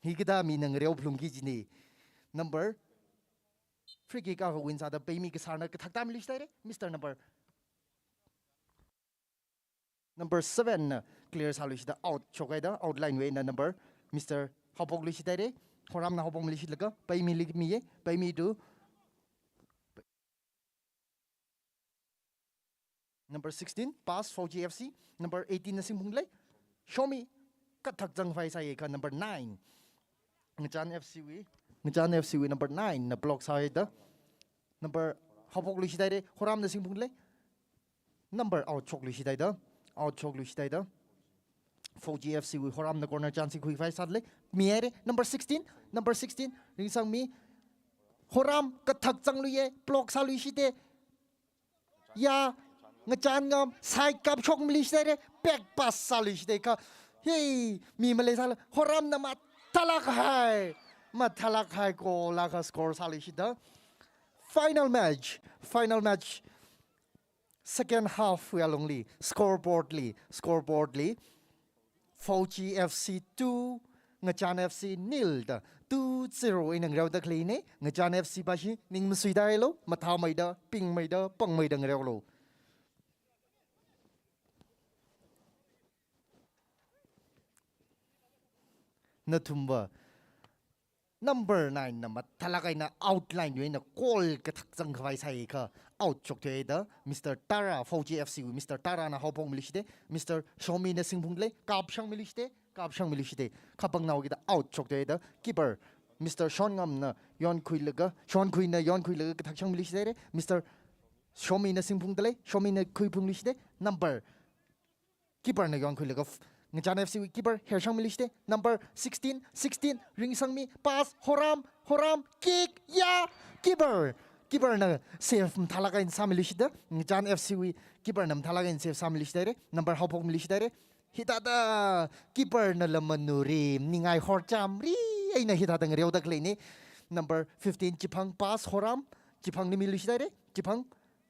Hikathā mina ngareo phalungki kajine. Number, free kick akha win sāda Paimi Kasarna kathak tāmiluishida haire, Mister number Number seven na clear sāluishida out shokhaida, outline wui eina number Mister haophokluishida haire, Horamna haophokmiluishilaga, Paimili miye, Paimi to number sixteen, Pass, Fauji F C, number eighteen na singphungda lei, Shomi, kathak zangkhavai sāye kha number nine, Ngachan F C wui, Ngachan F C wui number nine na block sāhaida, number haophokluishida haire, Horamna singphungda lei, number out shokluishida haida, out shokluishida haida. Fauji F C wui Horamna corner chance khuikhavai sāda lei. Mi haire, number sixteen, number sixteen, Ringsangmi. Horam kathak zangluiye, block sāluishide. Ya, Ngachan Ngam, side kapshokmiluishida haire, back pass sāluishide kha. Hey, mi maleisāla, Horamna mathālāk kahai, mathālāk kahai goal akha score sāluishida. Final match, final match. Second half wui alungli, scoreboard li, scoreboard li, Fauji F C two, Ngachan F C nil da, two zero eina ngareoda khaleine, Ngachan F C pashi, ning masuida hailu, mathāmeida, pingmeida, pangmeida ngareolu. Nathumva, number nine na mathālāk eina outline wui eina goal kathak zangkhavai sāye kha out shokthuihaida, Mister Tara, Fauji F C wui Mister Tarana haophokmiluishide, Mister Shomina singphungda lei, kapshangmiluishide, kapshangmiluishide, kapangnao kida out shokthuihaida, keeper, Mister Shonngamna yonkhuilaga, Shonkhuina yonkhuilaga kathak shangmiluishida haire, Mister Shomina singphungda lei, Shomina khuiphungluishide, number keeper na yonkhuilaga f-, Ngachan F C wui keeper hershangmiluishide. Number sixteen, sixteen, Ringsangmi, pass, Horam, Horam, kick, ya, keeper. Keeper na save mathālāk eina sāmiluishida. Ngachan F C wui keeper na mathālāk eina save sāmiluishida haire. Number haophokmiluishida haire. Hithāda keeper nala manuri, ningai horchamri eina hithāda ngareoda khaleine. Number fifteen, Chiphang, pass, Horam, Chiphangli miluishida haire. Chiphang,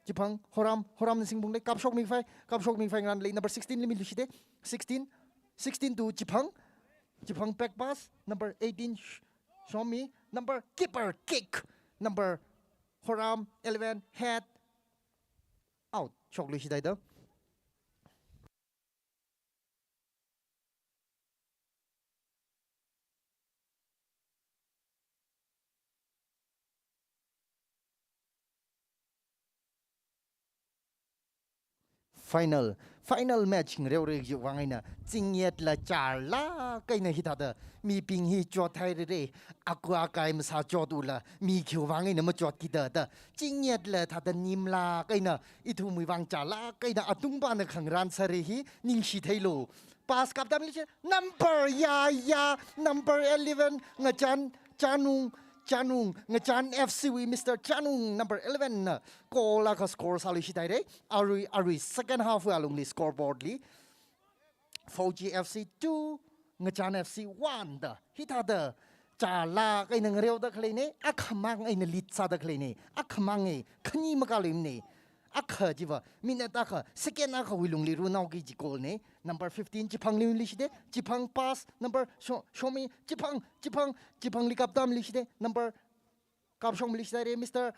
Chiphang, Horam, Horamna singphungda lei, kapshokmikhavai, kapshokmikhavai ngaran lei, number sixteen li miluishide, sixteen, sixteen to Chiphang, Chiphang back pass, number eighteen, Sh-, Shomi, number keeper kick, number Horam, eleven, head, out, shokluishida haida. Final, final match ngareora chiwui vang eina, Chingyatla chālāk eina hithāda mibing hi chothairara, aku akai masāchotula, mi khiwui vang eina machotkida da, Chingyatla thāda nimlāk eina, ithumwui vang chālāk eina, atungpana khangarān sāra hi, ningshi theilu. Pass kaptamli chi, number, ya, ya, number eleven, Ngachan, Chanung, Chanung, Ngachan F C wui Mister Chanung, number eleven na goal akha score sāluishithaira. Arui, arui second half wui alungli scoreboard li, Fauji F C two, Ngachan F C one da. Hithāda chālāk eina ngareoda khaleina, akhamang eina lead sāda khaleina, akhamang e, khani makāluimana. Akha chiva, minute akha, second akhawui lungli run haoki kaji goal na. Number fifteen, Chiphangli miluishita, Chiphang pass, number, Sho-, Shomi, Chiphang, Chiphang, Chiphangli kaptamluishita, number, kapshokmiluishithaira, Mister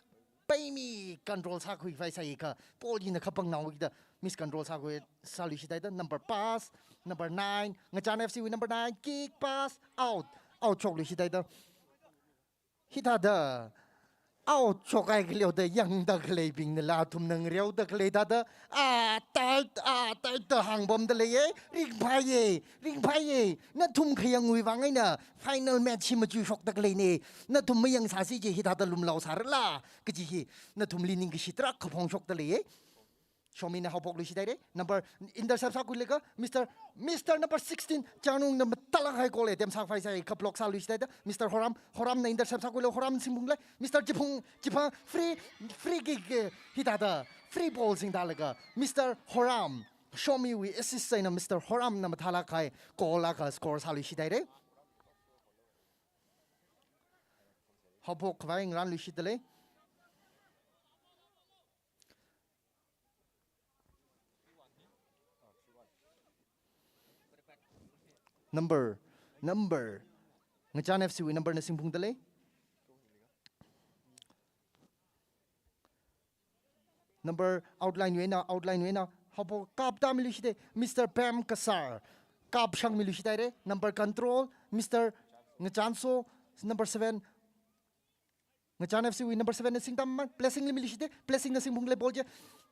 Paimi control sākhuivai sāakha, ball hina khapang naokida, miscontrol sākhui, sāluishithaida, number pass, number nine, Ngachan F C wui number nine, kick pass, out, out shokluishithaida. Hithāda, out shokhai khaleoda yangda khaleibingnala athumna ngareoda khalei thāda, a, tight, a, tight da hāngpamda leiya, ringphāya, ringphāya, nathum khayangwui vang eina final match hi machuishokda khaleina, nathum mayangsāsi chi hithāda lumlao sārala, kaji hi, nathumli ningkashi tarākha phongshokda leiya. Shomina haophokluishithaira. Number, intercept sākhuilaga, Mister, Mister number sixteen, Chanungna mathālāk kahai goal attempt sākhavai sāakha block sāluishithaida, Mister Horam, Horamna intercept sākhuilaga, Horam singphungla, Mister Chiphung, Chiphang, free, free kick, eh, hithāda, free ball singdalaga, Mister Horam, Shomiwui assist eina Mister Horamna mathālāk kahai goal akha score sāluishithaira. Haophokkhavai ngarānluishitdalei. Number, number. Ngachan F C wui number na singphungdalei. Number outline wui eina, outline wui eina. Haophok kaptamiluishita, Mister Pam Kasar. Kapshangmiluishithaira. Number control, Mister Ngachanso, number seven. Ngachan F C wui number seven na singtam ma, Blessingli miluishita, Blessingna singphungla ball chi.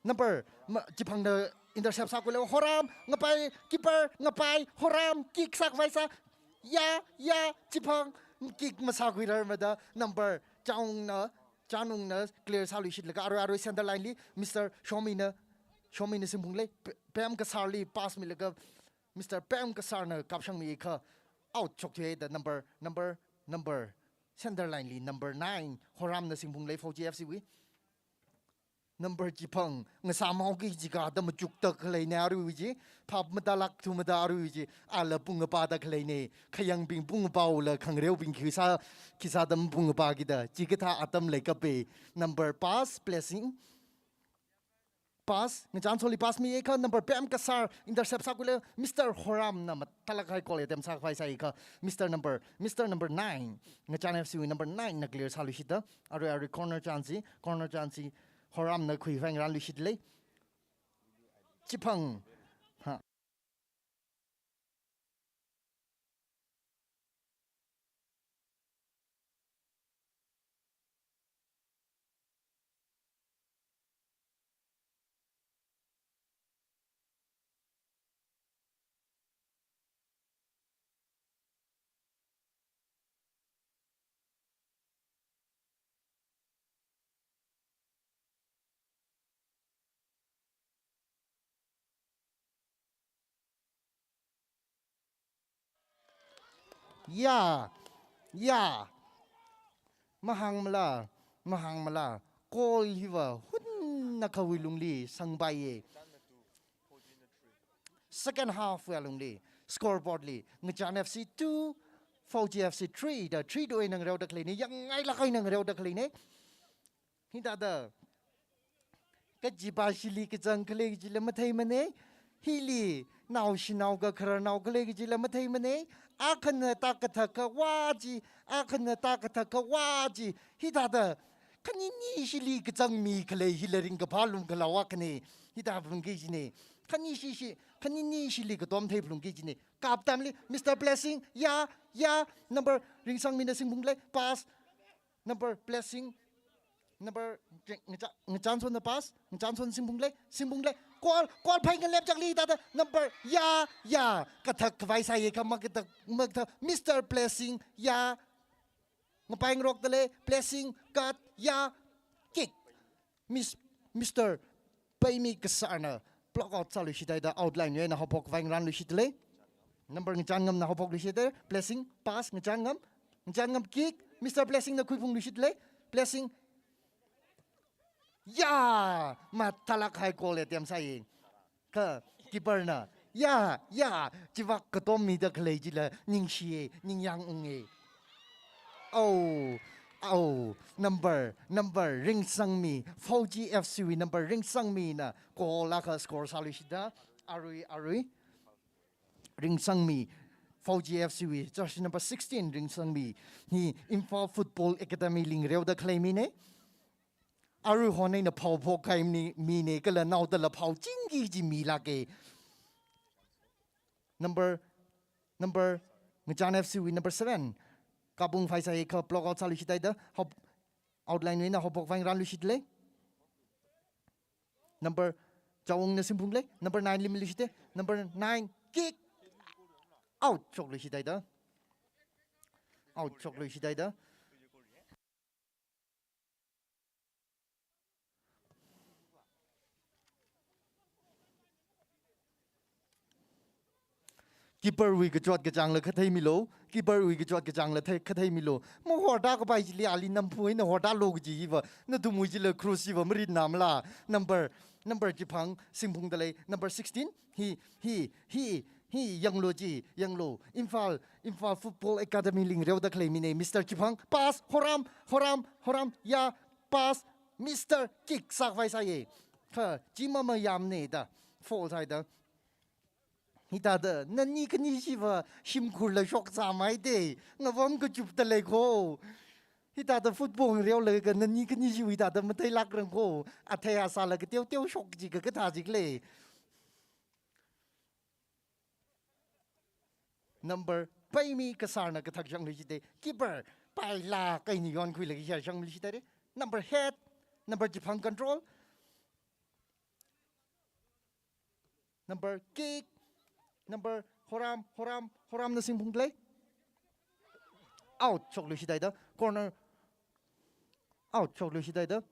Number, ma, Chiphangna intercept sākhuilaga, Horam, ngapai, keeper, ngapai, Horam, kick sākhavai sā. Ya, ya, Chiphang, kick masākhuirarmada, number, Chanungna, Chanungna clear sāluishitlaga, arui, arui center line li, Mister Shomina, Shomina singphungla, P-, Pam Kasarli pass milaga, Mister Pam Kasarna kapshangmiakha, out shokthuida number, number, number, center line li number nine, Horamna singphungla Fauji F C wui. Number Chiphang, ngasāmhaoki jikha da machukda khaleina arui chi, phap matālāk thumada arui chi, ala pung apāda khaleina, khayangbing pung apāla khangareobing khi sā, khi sāda pung apākida, chikathā atam leikapai, number pass, Blessing, pass, Ngachansoli pass miakha, number Pam Kasar, intercept sākhuilaga, Mister Horamna mathālāk kahai goal attempt sākhavai sāakha, Mister number, Mister number nine, Ngachan F C wui number nine na clear sāluishita, arui arui corner chance, corner chance, Horamna khuikhavai ngarānluishitdalei. Chiphang. Ha. Ya, ya. Mahāngmala, mahāngmala. Goal hiva hunnakhawui lungli sangpaiya. Second half wui alungli, scoreboard li, Ngachan F C two, Fauji F C three da, three da eina ngareoda khaleina, yangngailāk eina ngareoda khaleina. Hithāda, kajipa shili kachang khalei kajila matheimana, hili naoshinao kakhararnao khalei kajila matheimana, akhana takathaka wa chi, akhana takathaka wa chi, hithāda, khanini shili kachangmi khalei hila ringkaphā lungkhalao akhana, hithā phungki kajina, khani shi shi, khanini shili katom thei phungki kajina, kaptamli, Mister Blessing, ya, ya, number Ringsangmina singphungla, pass, number Blessing, number Ngacha-, Ngachansona pass, Ngachansona singphungla, singphungla, Goal, goal phai ngalep chakli thāda number, ya, ya. Kathak khavai sāya kha makathak, makathak, Mister Blessing, ya. Ngapai ngarokdalei, Blessing, cut, ya, kick. Miss, Mister Paimi Kasarna block out sāluishit haida outline wui eina haophok khavai ngarānluishitdalei. Number Ngachānngamna haophokluishitdalei, Blessing, pass, Ngachānngam, Ngachānngam kick, Mister Blessingna khuiphungluishitdalei, Blessing, ya, mathālāk kahai goal attempt sāya. Kha keeperna, ya, ya, chivak katom mida khalei chila ningshiya, ningyāng unga. Oh, oh, number, number, Ringsangmi, Fauji F C wui number, Ringsangmina goal akha score sāluishitda, arui, arui. Ringsangmi, Fauji F C wui, jersey number sixteen, Ringsangmi hi Imphal Football Academy li ngareoda khalei mina. Arui hon eina phaophok kahai mi, mina kala naodala phaochingki kaji milāka. Number, number, Ngachan F C wui number seven. Kapung phai sāya kha block out sāluishit haida, hao-, outline wui eina haophok khavai ngarānluishitdalei. Number, Chawungna singphungdalei, number nine li miluishita, number nine, kick. Out shokluishit haida. Out shokluishit haida. Keeper wui kachot kachāngla khathei milu, keeper wui kachot kachāngla thei, khathei milu. Mahorda kapai chili ali namphu eina hordalu kaji hiva, nathumwui chila cruise hiva maritna mala. Number, number Chiphang singphungdalei, number sixteen, hi, hi, hi, hi, yanglu chi, yanglu. Imphal, Imphal Football Academy li ngareoda khalei mina, Mister Chiphang, pass, Horam, Horam, Horam, ya, pass, Mister Kick sākhavai sāya. Kha, chi mamayāmana da, foul sāhaida. Hithāda, nani khani chiva shimkhurla shokzāmhaida, ngavām kachupda lei kho. Hithāda football ngareolaga nani khani chiwui thāda matheilākrang kho. Athei asāla kateo teo shok chi kakathā chikle. Number Paimi Kasarna kathak shangluishita. Keeper, paila kaini yonkhuilaga shangluishita re. Number head, number Chiphang control. Number kick. Number Horam, Horam, Horamna singphungdalei. Out shokluishit haida. Corner. Out shokluishit haida.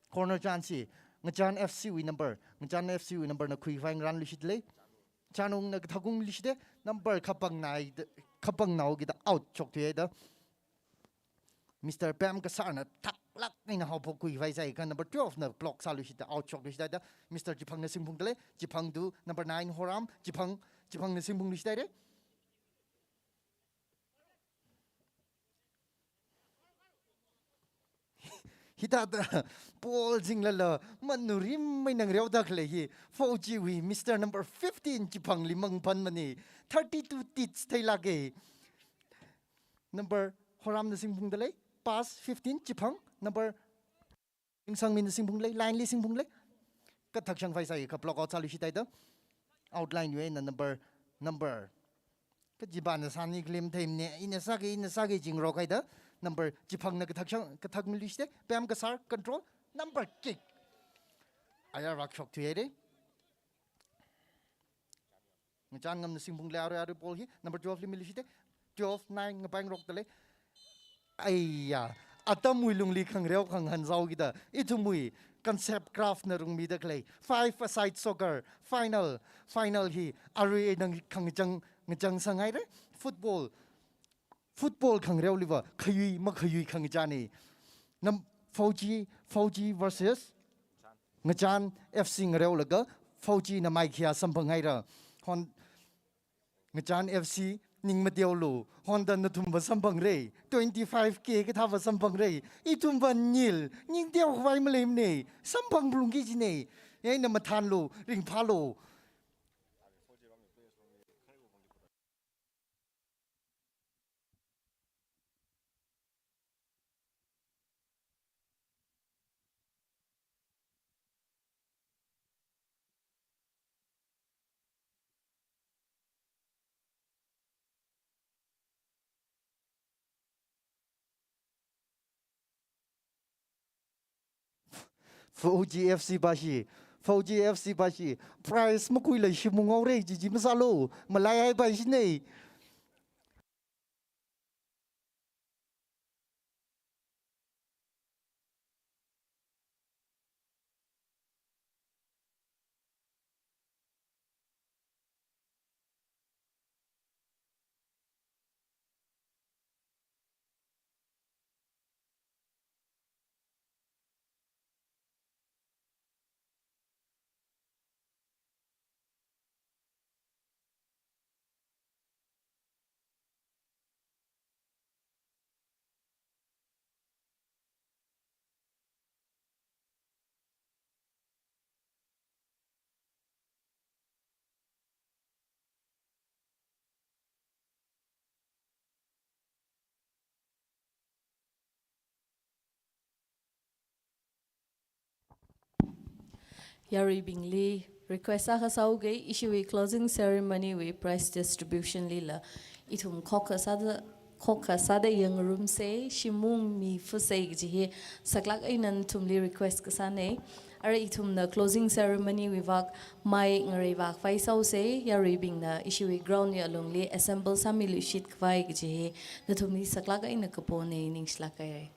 Corner chance hi. Ngachan F C wui number. Ngachan F C wui number na khuikhavai ngarānluishitdalei. Chanungna kathak ungluishita. Number khapangnai da, khapangnao kida out shokthui haida. Mister Pam Kasarna thaklāk eina haophok khuikhavai sāya kha number twelve na block sāluishita, out shokluishit haida. Mister Chiphangna singphungdalei, Chiphang to number nine Horam, Chiphang, Chiphangna singphungluishit haira. Hithāda ball zinglala manurim mai ngareoda khalei hi Fauji wui Mister number fifteen Chiphangli mangphanmana, thirty-two tits theilāka. Number Horamna singphungdalei, pass fifteen Chiphang, number Ringsangmina singphungdalei, line li singphungdalei. Kathak shangkhavai sāya kha block out sāluishit haida. Outline wui eina number, number. Kachipana sāni claim theimana, ina sāki, ina sāki jingrok haida. Number Chiphangna kathak shang, kathak miluishita, Pam Kasar control, number kick. Ayar vak shokthui haira. Ngachan Ngamna singphungdalei, arui, arui ball hi number twelve li miluishita. Twelve nine ngapai ngarokdalei. Aiya, atamwui lungli khangareo khangahān zao kida, ithumwui concept craft na rungmida khalei five-a-side soccer final, final hi arui eina khangachang, ngachang sāngaira. Football, football khangareoliva khayui makhayui khangachana. Nam Fauji, Fauji versus Ngachan F C ngareolaga Faujina maikhiya samphang haira. Hon Ngachan F C ning mateolu, honda nathumva samphangra. Twenty-five K kathāva samphangra. Ithumva nil, ning teokhavai maleimana. Samphang phalungki jina. Eina mathānlu, ringphālu. Fauji F C pa hi Fauji F C pashi prize makhuila shimung haora kaji chi masālu, malaihaipaishina. Yaruibingli request akha sāuge, ishiwui closing ceremony wui prize distribution lila ithum khokha sāda, khokha sāda yangrumsa, shimung mifusa kaji hi saklāk eina nathumli request kasāna. Ara ithumna closing ceremony wui vak mai ngareivā khavai sāusa, yaruibingna ishiwui ground wui alungli assemble sāmiluishit khavai kaji hi nathumli saklāk eina kapona, ningshilāk kahai.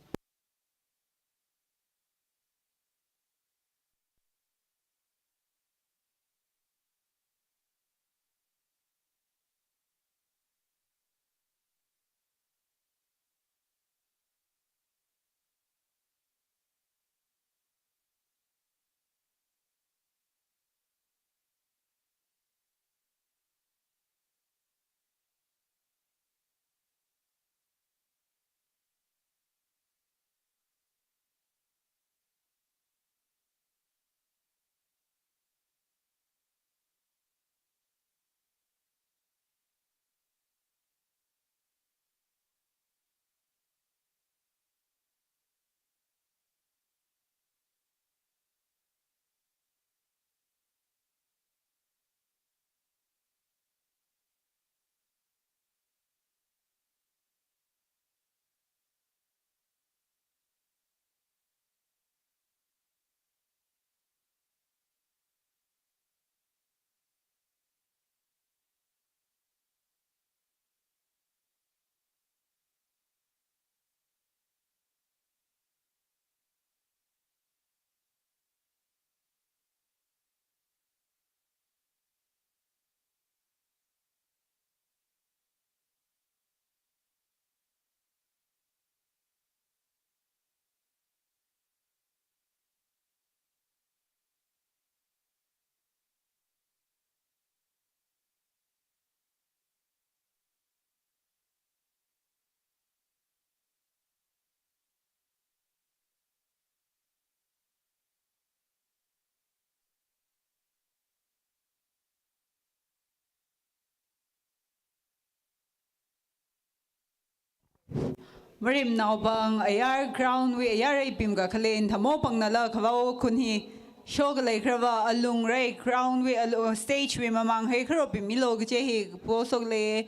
Marimnaopāng ayar ground wui ayar eipim kakhaleiya Thamopāngnala khavao khun hi shokhaleikharava alung rai ground wui alu-, stage wui mamāng hai kharo pimmilu kaji hi kapo sokle.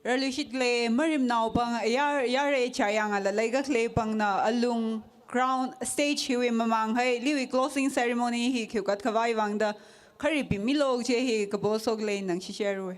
Rāluishit khalei marimnaopāng ayar, ayar ei chayāngala leikakhaleipāngna alung ground stage hiwui mamāng hai liwui closing ceremony hi khiwuikhat khavai vangda khari pimmilu kaji hi kapo sokle, nang shisharui.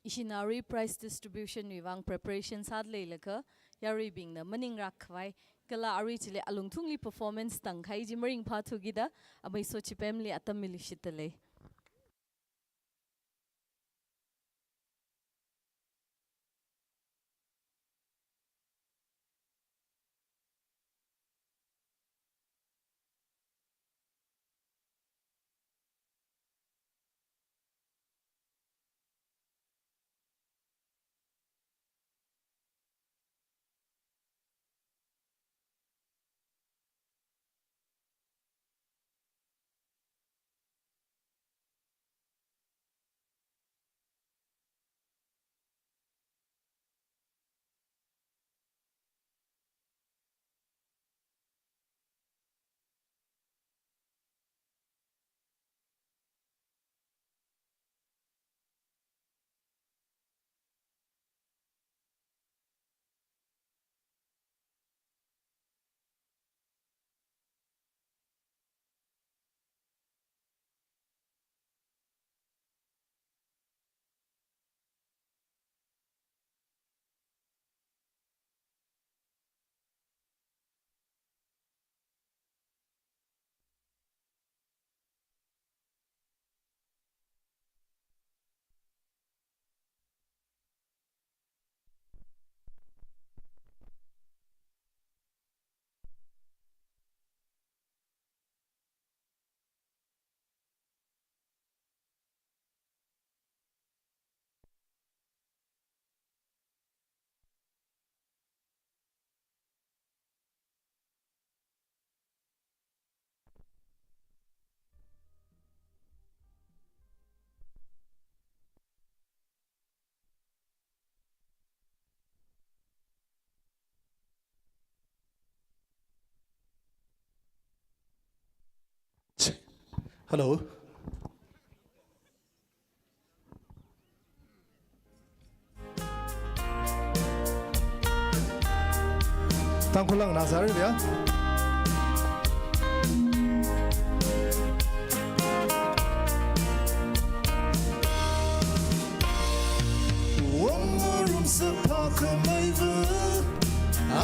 Ishi arui prize distribution wui vang preparation sāda leilakha, yaruibingna maningrak khavai, kala arui chili alungthungli performance tangkahai chi maringphāthukida, amei Sochipemli atam miluishitda lei. Hello. Tangkhul lang ngasāra ya. Wang ngarumsa phākhameiva,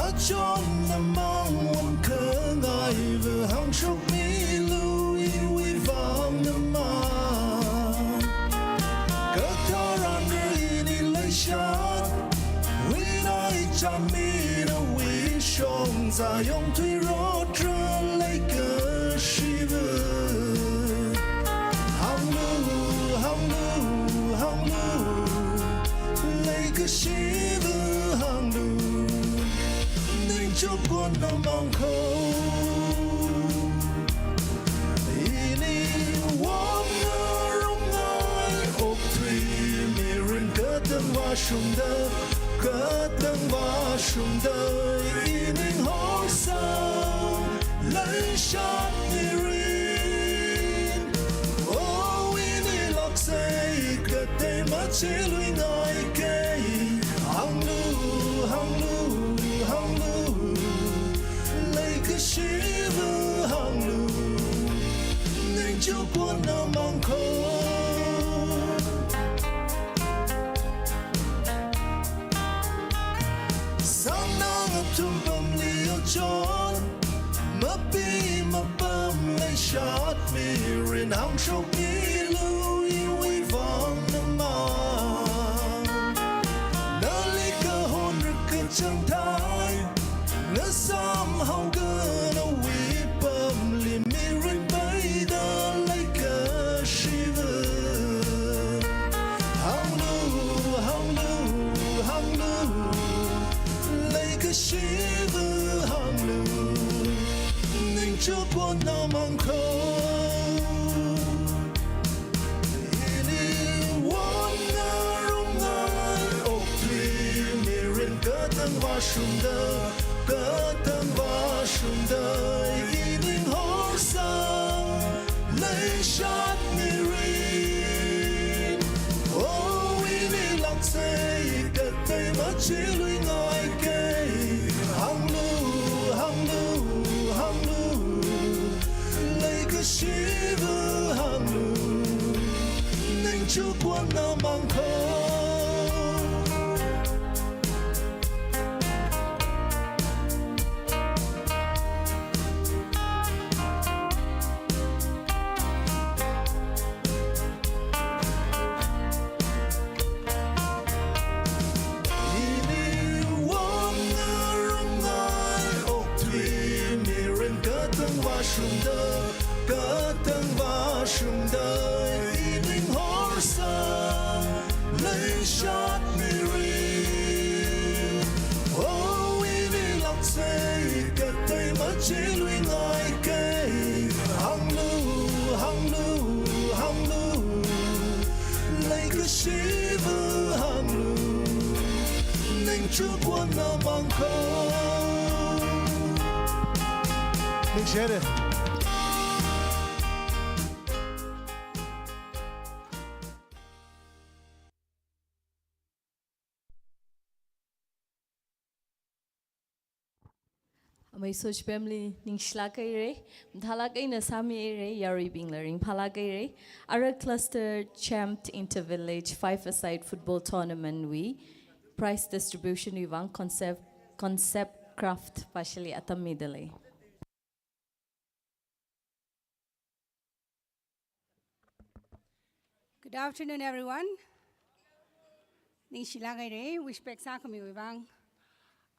achon namang wangkhangaiva, hāngshokmilu iwui vang namang. Katharan ini leishat, wui nai chānmida wui shongza yongthui rotra leikashiva. Hānglu, hānglu, hānglu, leikashiva hānglu, ningchukon namang kho. Ini wamna rungai okthui mirin katang vāshungda, katang vāshungda, ining horsang leishat mirin. O ini laksei katei machiluingai kei. Hānglu, hānglu, hānglu, leikashiva hānglu, ningchukon namang kho. Sāngnang athum pamli ochon, mapi mapam leishat mirin, hāngshokmilu iwui vang namang. Nali kahon rikachang thai, ngasām haokan awui pamli mirin peida leikashiva. Hānglu, hānglu, hānglu, leikashiva hānglu, ningchukon namang kho. Ini wamna rungai okthui mirin katang vāshungda, katang vāshungda, ining horsang leishat mirin. O ini laksei katei machiluingai kei. Hānglu, hānglu, hānglu, leikashiva hānglu, ningchukon namang kho. Katang vāshungda ining horsang leishat mirin. Oh, ining laksei katei machiluingai kei. Hānglu, hānglu, hānglu. Leikashiva hānglu. Ningchukwan namangko. Ningshire. Amei Soch family ningshilāk haire, mathālāk eina sāmi haire, yaruibingla ringphālāk haire. Ara Cluster Champ Inter-Village Five-a-side Football Tournament wui prize distribution wui vang Concept, Concept Craft vāshili atam midalei. Good afternoon, everyone. Ningshilāk haire, wish back sākhamiwui vang.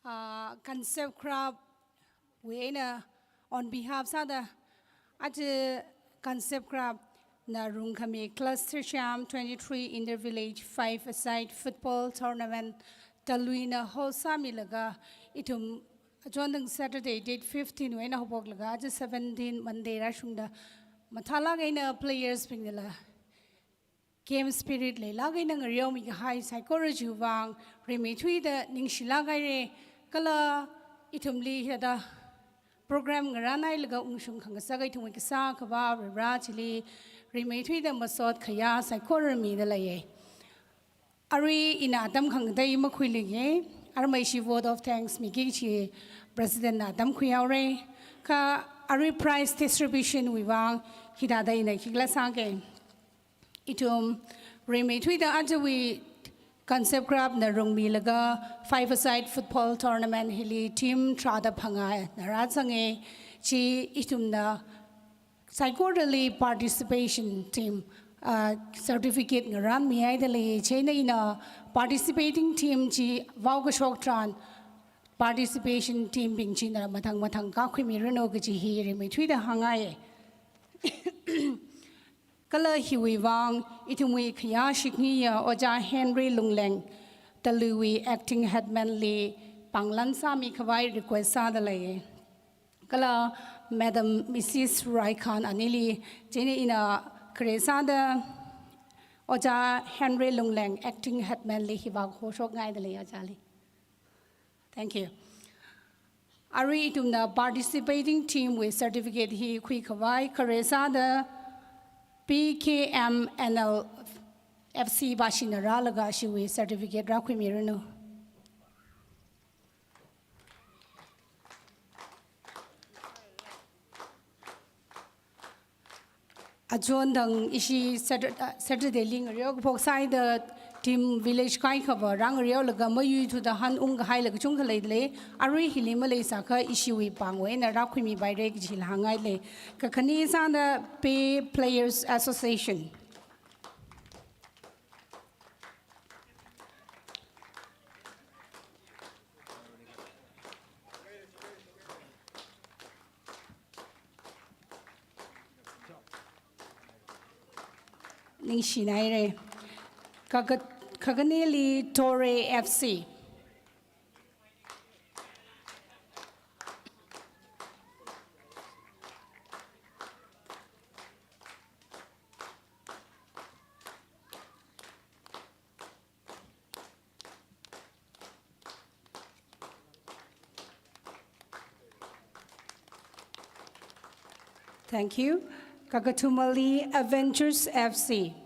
Ah, Concept Craft wui eina on behalf sāda, aja Concept Craft na rungkhami Cluster Champ twenty-three Inter-Village Five-a-side Football Tournament Talui na host sāmilaga, ithum achondang Saturday date fifteen wui eina haophoklaga aja seventeen Monday rāshungda, mathālāk eina players bingnala game spirit leilāk eina ngareomi kahai saikora chiwui vang rimeithuida ningshilāk haire. Kala ithumli hithāda program ngarānhailaga ungshung khangasak ithumwui kasā Akhava Varivara chili rimeithuida masot khayā saikora midalei. Arui ina atam khangatei makhuiluinge, armeishi vote of thanks miki kachi President na atam khuihaore, kha arui prize distribution wui vang hithāda ina khikhala sāke. Ithum rimeithuida ajawui Concept Craft na rungmilaga five-a-side football tournament hili team tharāda phangā na rāzange, chi ithumna saikorali participation team, ah, certificate ngarānmihaidalei, chieina ina participating team chi vaokashok tharan participation team bing china mathang mathang kakhuimiranu kaji hi rimeithuida hāngngai. Kala hiwui vang ithumwui khayā shikngayiya Ojā Henry Lungleng, Taluiwui acting headman li pānglan sāmi khavai request sādalei. Kala Madam Missus Raikhan anili, chieina ina khare sāda Ojā Henry Lungleng acting headman li hi vāhoshokngaidalei Ojāli. Thank you. Arui ithumna participating team wui certificate hi khui khavai khare sāda P K M N L F C bashina rālaga shiwui certificate rākhuimiranu. Achondang ishi Satur-, ah, Saturday li ngareo kaphok sāhaida team village kaikhava rāngareolaga mayuithuda hanungkahai la kachungkha leidalei, arui hili maleisākha ishiwui pāngwui eina rākhuimipaire kajila hāngngailei. Kakhane sāda Pei Players Association. Ningshinaire. Kaka-, kakhaneli Tore F C. Thank you. Kakathumali Adventures F C.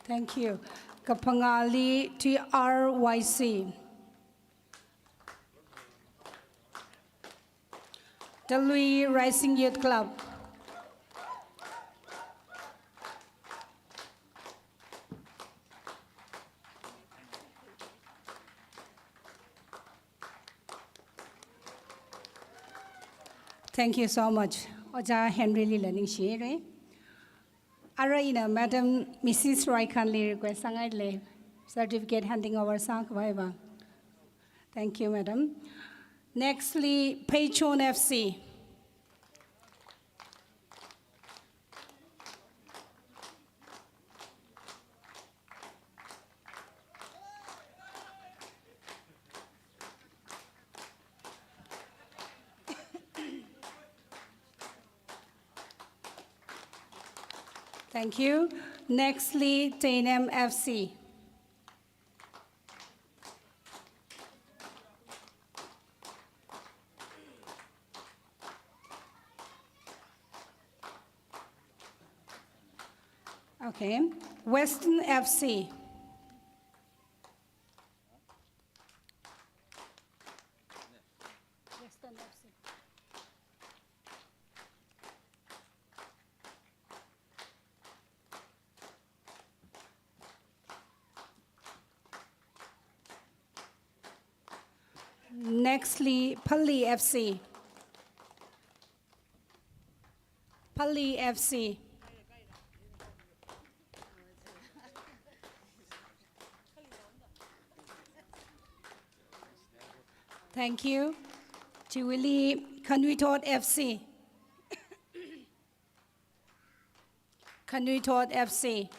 Thank you. Kaphangāli T R Y C. Talui Rising Youth Club. Thank you so much. Ojā Henry lila ningshire. Arui ina Madam Missus Roykhan li request sāngaile. Certificate handing over sākhavai vang. Thank you, Madam. Nextly, Peichon F C. Thank you. Nextly, Teinem F C. Okay. Western F C. Western F C. Nextly, Pali F C. Pali F C. Thank you. Chiwuili, Khanuithot F C. Khanuithot F C.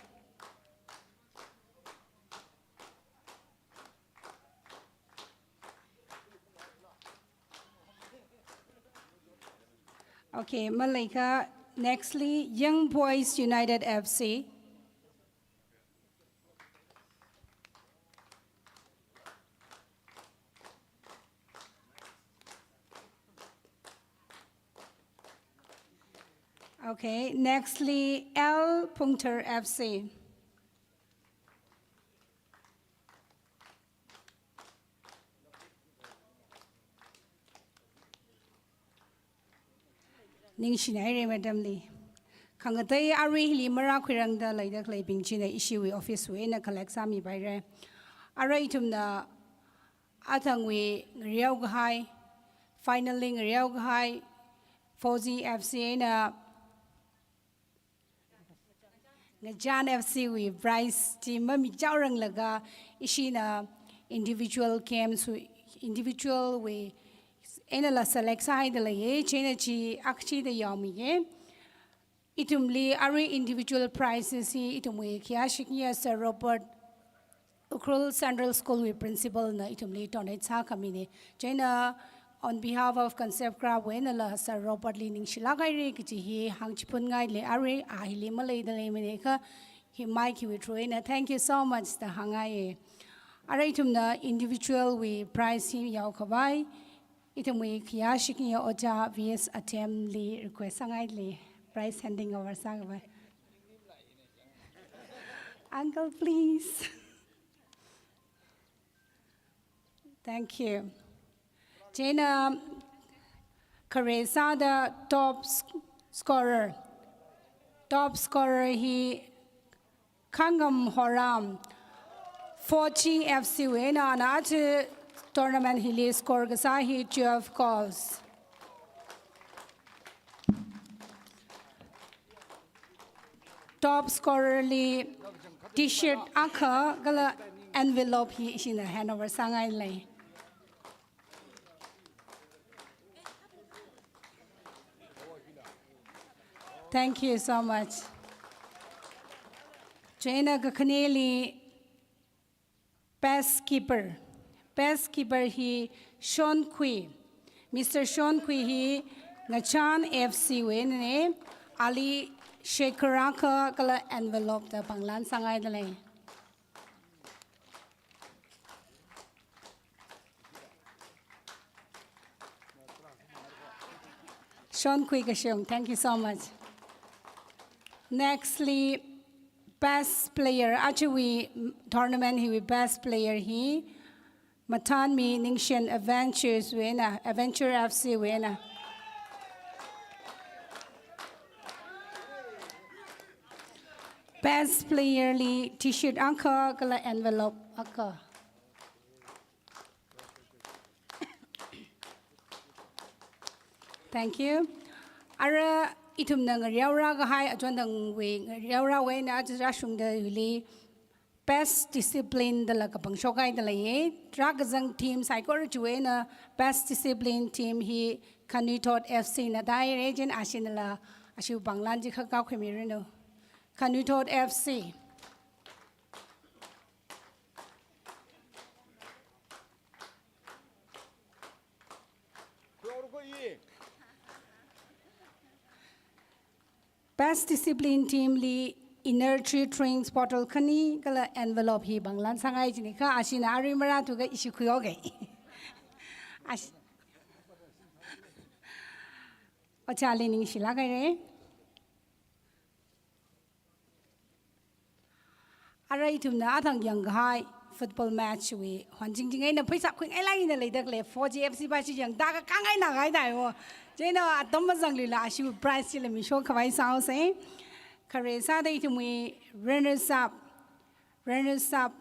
Okay, maleikha, nextly, Young Boys United F C. Okay, nextly, L Pungter F C. Ningshinaire Madam li. Khangatei arui hili marākhuirangda leida khaleibing china ishiwui office wui eina collect sāmipaire. Arui ithumna athangwui ngareokahai, finally ngareokahai, Fozzy F C eina Ngachan F C wui prize chi mamichaoranglaga, ishina individual games wui, individual wui einala select sāhaida leiye, chieina chi akchida yaomiye. Ithumli arui individual prizes hi ithumwui khayāshikngayi Sir Robert, Ukhrul Central School wui principal na ithumli donate sākhamine. Chieina, on behalf of Concept Craft wui einala Sir Robert li ningshilāk haire kaji hi hāngchiphunngaile. Arui a hili maleida leimanekha, hi mic hiwui through eina, "Thank you so much" da hāngngaiye. Arui ithumna individual wui prize hi yaokhavai ithumwui khayāshikngayi Ojā V S Atem li request sāngaile. Prize handing over sākhavai. Uncle, please. Thank you. Chieina khare sāda top sc-, scorer. Top scorer hi Khangam Horam, Fozzy F C wui eina, ana aja tournament hili score kasā hi twelve goals. Top scorer li T-shirt akha kala envelope hi ishina hand over sāngaile. Thank you so much. Chieina kakhaneli best keeper. Best keeper hi Shonkhui. Mister Shonkhui hi Ngachan F C wui einane, ali shekhar akha kala envelope da panglan sāngaidalei. Shonkhui kashung, thank you so much. Nextly, best player, ajawui tournament hiwui best player hi Mathanmi Ningshen Adventures wui eina, Adventure F C wui eina. Best player li T-shirt akha kala envelope akha. Thank you. Ara ithumna ngareorā kahai achon tangwui ngareorāwui eina aja rāshungda hili best discipline dala kapangshok haida leiya. Tarākha zang team saikora chiwui eina best discipline team hi Khanuithot F C na tāhaira. Chieina ashinala ashiwui pānglan chi khakha khuimiranu. Khanuithot F C. Best Discipline Team li energy drinks bottle khani kala envelope hi pānglan sāngai jini kha, ashina arui marāthuakha ishi khuihaoga. Ash-, Ojāli ningshilāk haira. Ara ithumna athang yangkahai football match wui hon chingching eina pheisā khuingailāk eina leida khalei four G F C pa chi yangda kakāngai nāngai dai wo. Chieina atam mazangluila ashiwui prize chila mishok khavai sāhaosa. Khare sāda ithumwui runners up, runners up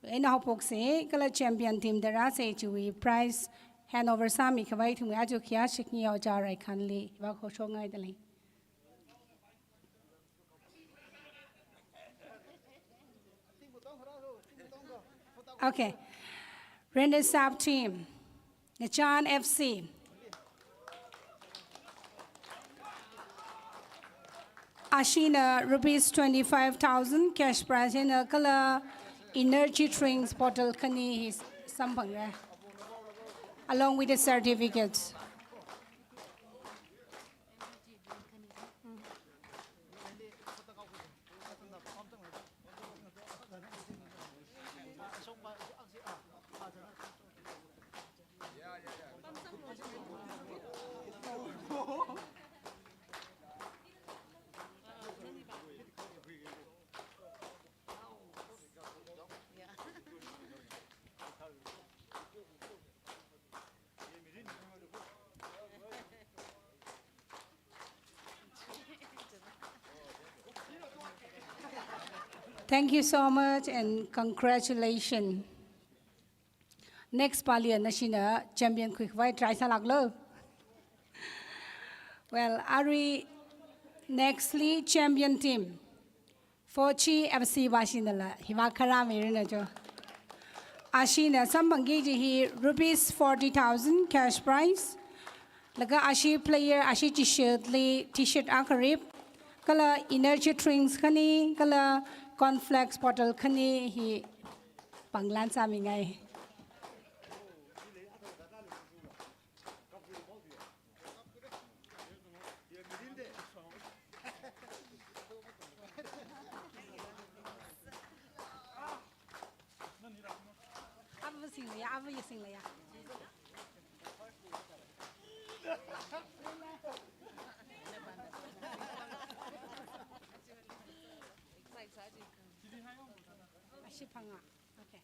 eina haophoksi, kala champion team da rāsa chiwui prize handover sāmi khavai ithumwui aja khayā shikni ojā Raikhanli vākhoshok ngaida lei. Okay. Runners up team, Ngachan F C. Ashina rupees twenty-five thousand cash prize eina kala energy drinks bottle khani hi samphangra, along with the certificate. Thank you so much and congratulations. Next pali nashina champion khuikhavai try sālāklu. Well, arui nextly champion team, Fochi F C pa shinala hi vākharā miranu cho. Ashina samphangki kaji hi rupees forty thousand cash prize. Laga ashi player ashi T-shirt li T-shirt akha rip, kala energy drinks khani, kala cornflakes bottle khani hi pānglan sāmingai. Ava singla ya, ava ya singla ya. Ashi phanga. Okay.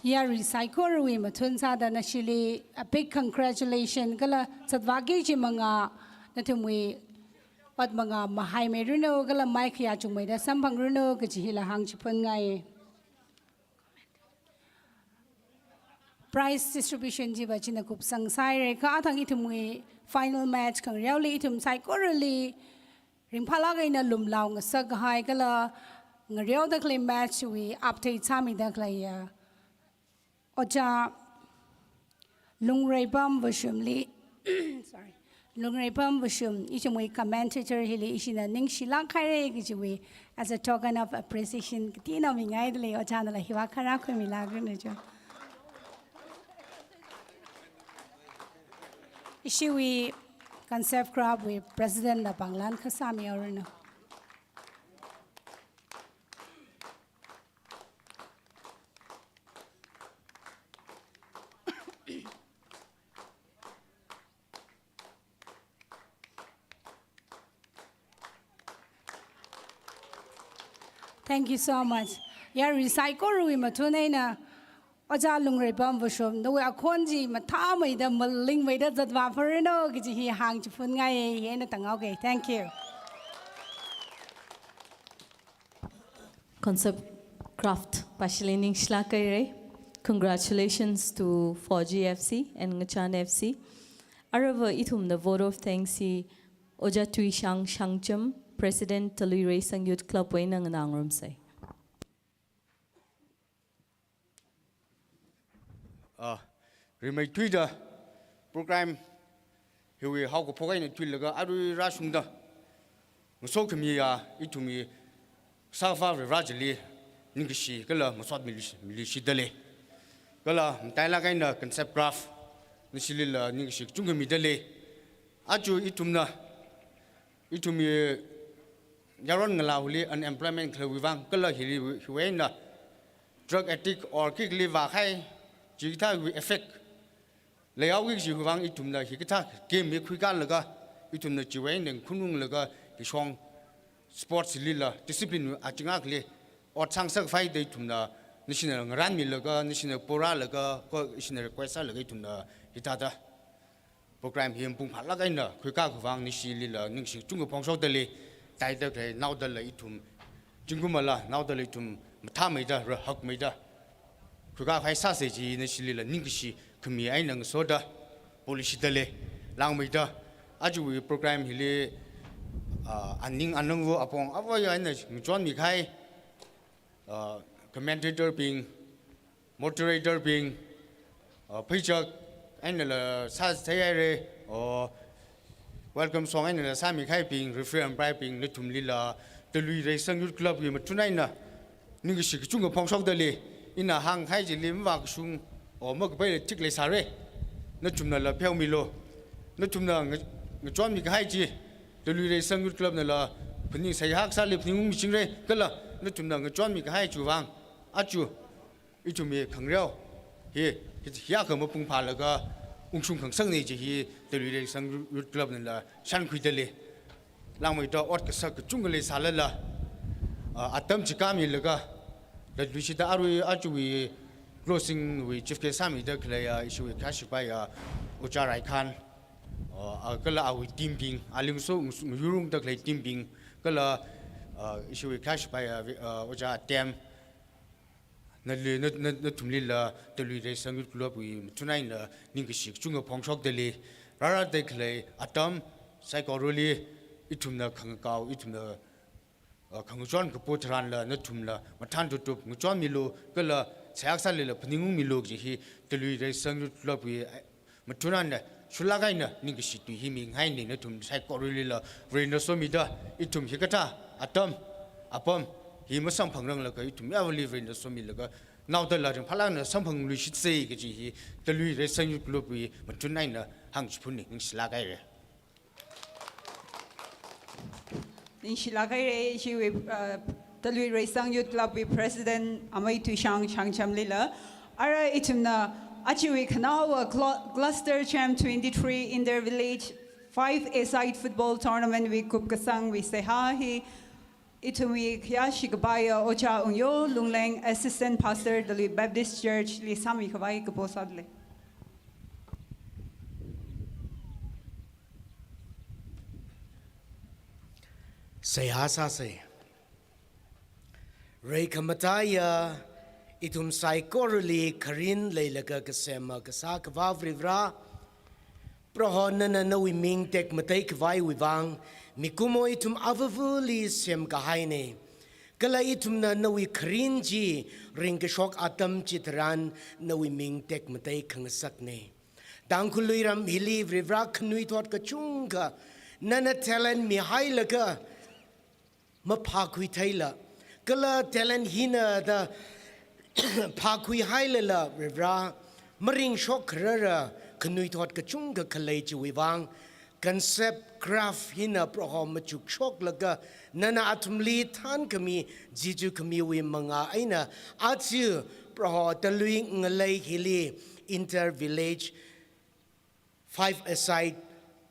Yarui saikorawui mathun sāda nashili a big congratulation, kala zatvāki kaji manga nathumwui ot manga mahaimiranu, kala maikhayā chungmeida samphangranu kaji hila hāngchiphunngai. Prize distribution chiva china kupsang sāhaira kha, athang ithumwui final match khangareoli ithum saikorali ringphālāk eina lumlao ngasak kahai kala ngareoda khalei match wui update sāmida khaleiya Ojā Lungreipam Vashumli, sorry, Lungreipam Vashum, ithumwui commentator hili ishina ningshilāk haira kajiwui, as a token of appreciation, katina mingaida lei, ojānala hi vākharā khuimilākranu cho. Ishiwui Concept Club wui President na pānglan khasā mihaoranu. Thank you so much. Yarui saikorawui mathun eina, Ojā Lungreipam Vashum, nawui akhon chi mathāmeida, malingmeida zatvā pharanu kaji hi hāngchiphun ngai, hi eina tānghaoke. Thank you. Concept Craft pāshili ningshilāk haira. Congratulations to four G F C and Ngachān F C. Aruiva ithumna vote of thanks hi Ojā Tuishang Shangcham, President Talui Reisang Youth Club wui eina nganārumsa. Ah, rimeithuida program hiwui haokaphok eina thuilaga arui rāshungda ngasokhamiya ithumwui Kasā Akhava Vareli ningkashi kala masot milu-, miluishitdalei. Kala matailāk eina Concept Craft nashilila ningkashi kachungkha midalei. Aja ithumna, ithumwui yaron ngalāwuili unemployment khaleiwui vang, kala hili, hiwui eina drug addict or khikhala vākahai chikathāwui effect leihaoki kajiwui vang ithumna hikathā game hi khuikalaga, ithumna chiwui eina khununglaga, kishong sports lila discipline aching akhali ot sāngasak khavai da ithumna nashina ngarānmilaga, nashina porālaga, ko ishina request sālaga ithumna hithāda program hi mapung phālāk eina khuikakhui vang nashilila ningkashi kachungkha phongshokdalei. Taida khalei naodala ithum, zingkumala naodala ithum mathāmeida, rahakmeida khuikakhui sāsa chi nashilila ningkashi khami eina ngasoda pāluishitdalei. Lāngmeida ajawui program hili, ah, aning anangva apong avāya eina ngachonmikahai, ah, commentator bing, moderator bing, ah, pheijak einala sātheihaira, oh, welcome song einala sāmikahaibing, referee umpire bing, nathumlila Talui Reisang Youth Club wui mathun eina ningkashi kachungkha phongshokdalei. Ina hāngkahai chili mavākashung, oh, makapaila thik leisāra. Nathumnala pheomilu. Nathumna nga-, ngachonmikahai chi Talui Reisang Youth Club nala phaning seihā kasāli phaningungmichingra, kala nathumna ngachonmikahai chiwui vang aja ithumwui khangareo hi, hi, hiyākha mapung phālaga ungshung khangasakna chi hi Talui Reisang Youth Club nala shānkhuidalei. Lāngmeida ot kasak kachungkha leisālala, ah, atam chikāmilaga latluishitda arui ajawui closing wui chief guest sāmida khaleiya ishiwui khayāshipaiya Ojā Raikhan, ah, ah, kala awui team bing, ali ngaso ngus-, ngayurungda khalei team bing, kala, ah, ishiwui khayāshipaiya, ah, Ojā Atem, nali, na, na, nathumlila Talui Reisang Youth Club wui mathun eina ningkashi kachungkha phongshokdalei. Rārāda khalei atam saikorali ithumna khangakao, ithumna, ah, khangachon kapo tharanla nathumla mathān tutup ngachonmilu, kala seihā kasālila phaningungmilu kaji hi Talui Reisang Youth Club wui, eh, mathun eina shulāk eina ningkashi tui hi mingahaina. Nathum saikoralila Varena somida ithum hikathā atam apam hi masamphangranglaga ithum yāvali Varena somilaga naodala ringphālāk eina samphangluishitsa kaji hi Talui Reisang Youth Club wui mathun eina hāngchiphunna. Ningshilāk haira. Ningshilāk haira, ishiwui, uh, Talui Reisang Youth Club wui President Amei Tuishang Shangchamlila. Ara ithumna ajawui khanaowa cl-, Cluster Champ twenty-three Inter Village five-a-side football tournament wui kupkasangwui seihā hi ithumwui khayāshi kapaiya Ojā Ungyo Lungleng, Assistant Pastor, Talui Baptist Church li sāmikhavai kapo sādalei. Seihā sāsa. Reikhamataiya, ithum saikorali kharin leilaga kasema Kasā Akhava Varivara, Proho nana nawui ming tekmatei khavaiwui vang, mikumo ithum avavali semkahaina. Kala ithumna nawui kharin chi ringkashok atam chitharan nawui ming tekmatei khangasakna. Tangkhul luiram hili Varivara khanuithot kachungkha nana talent mihailaga maphākhuitheila, kala talent hina da phākhuihailala Varivara, maringshok kharara khanuithot kachungkha khalei chiwui vang, Concept Craft hina Proho machukshoklaga, nana athumli thankhami, jichukhamiwui manga eina, aja Proho Talui ngalei hili Inter Village five-a-side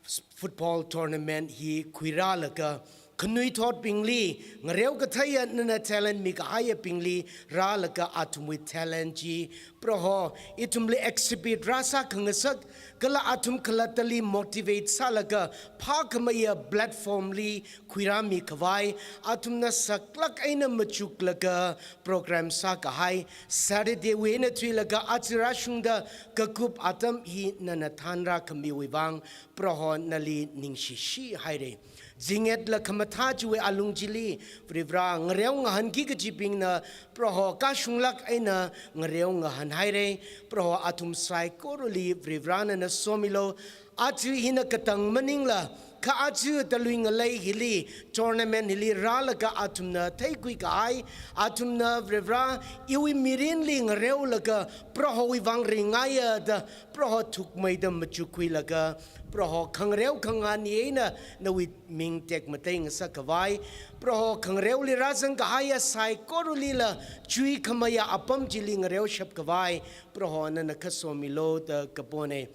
s-, football tournament hi khuirālaga, khanuithotbingli, ngareo katheiya nana talent mikahaiabingli rālaga athumwui talent chi, Proho, ithumli exhibit rāsā khangasak, kala athum khalattali motivate sālaga, phākhameiya platform li khuirāmi khavai, athumna saklāk eina machuklaga program sākahai, Saturday wui eina thuilaga aja rāshungda kakup atam hi nana thānrā khamiwui vang, Proho nali ningshishi haira. Zingyatla khamathā chiwui alung chili, Varivarā, ngareo ngahānki kachibingna, Proho kashunglāk eina ngareo ngahān haira. Proho athum saikorali Varivarā nana somilu, aja hina katang maningla, kha aja talui ngalei hili, tournament hili rālaga athumna theikhui kahai, athumna Varivarā, iwui mirinli ngareolaga, Prohowui vang ringaiya da, Proho thukmeida machukkhuilaga, Proho khangareo khangahān eina nawui ming tekmatei ngasak khavai, Proho khangareoli rāzang kahaiya saikoralila chuikhameiya apam chili ngareoshap khavai, Proho nana khasomilu da kapona.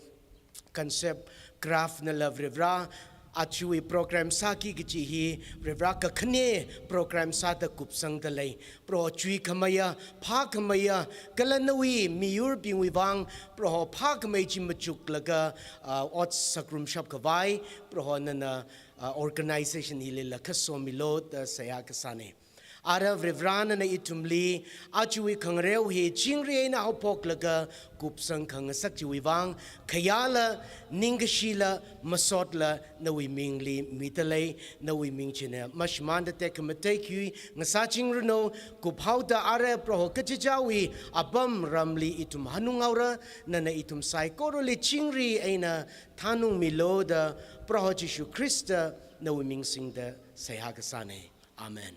Concept Craft nala Varivarā, ajawui program sāki kachi hi, Varivarā kakhane program sāda kupsangda lei. Proho chuikhameiya, phākhameiya, kala nawui miyurbingwui vang, Proho phākhamei chi machuklaga, ah, ot sāngarumshap khavai, Proho nana, ah, organization hilila khasomilu da seihā kasāna. Ara Varivarā nana ithumli, ajawui khangareo hi chingri eina haophoklaga kupsang khangasak chiwui vang, khayāla, ningkashila, masotla, nawui mingli mida lei, nawui ming china mashimānda tekhamatei khui ngasāchingranu, kuphaoda ara Proho kachichāwui apam ramli ithum hanunghaora, nana ithum saikorali chingri eina thānungmilu da, Proho Jishu Khrista nawui ming singda seihā kasāna. Amen.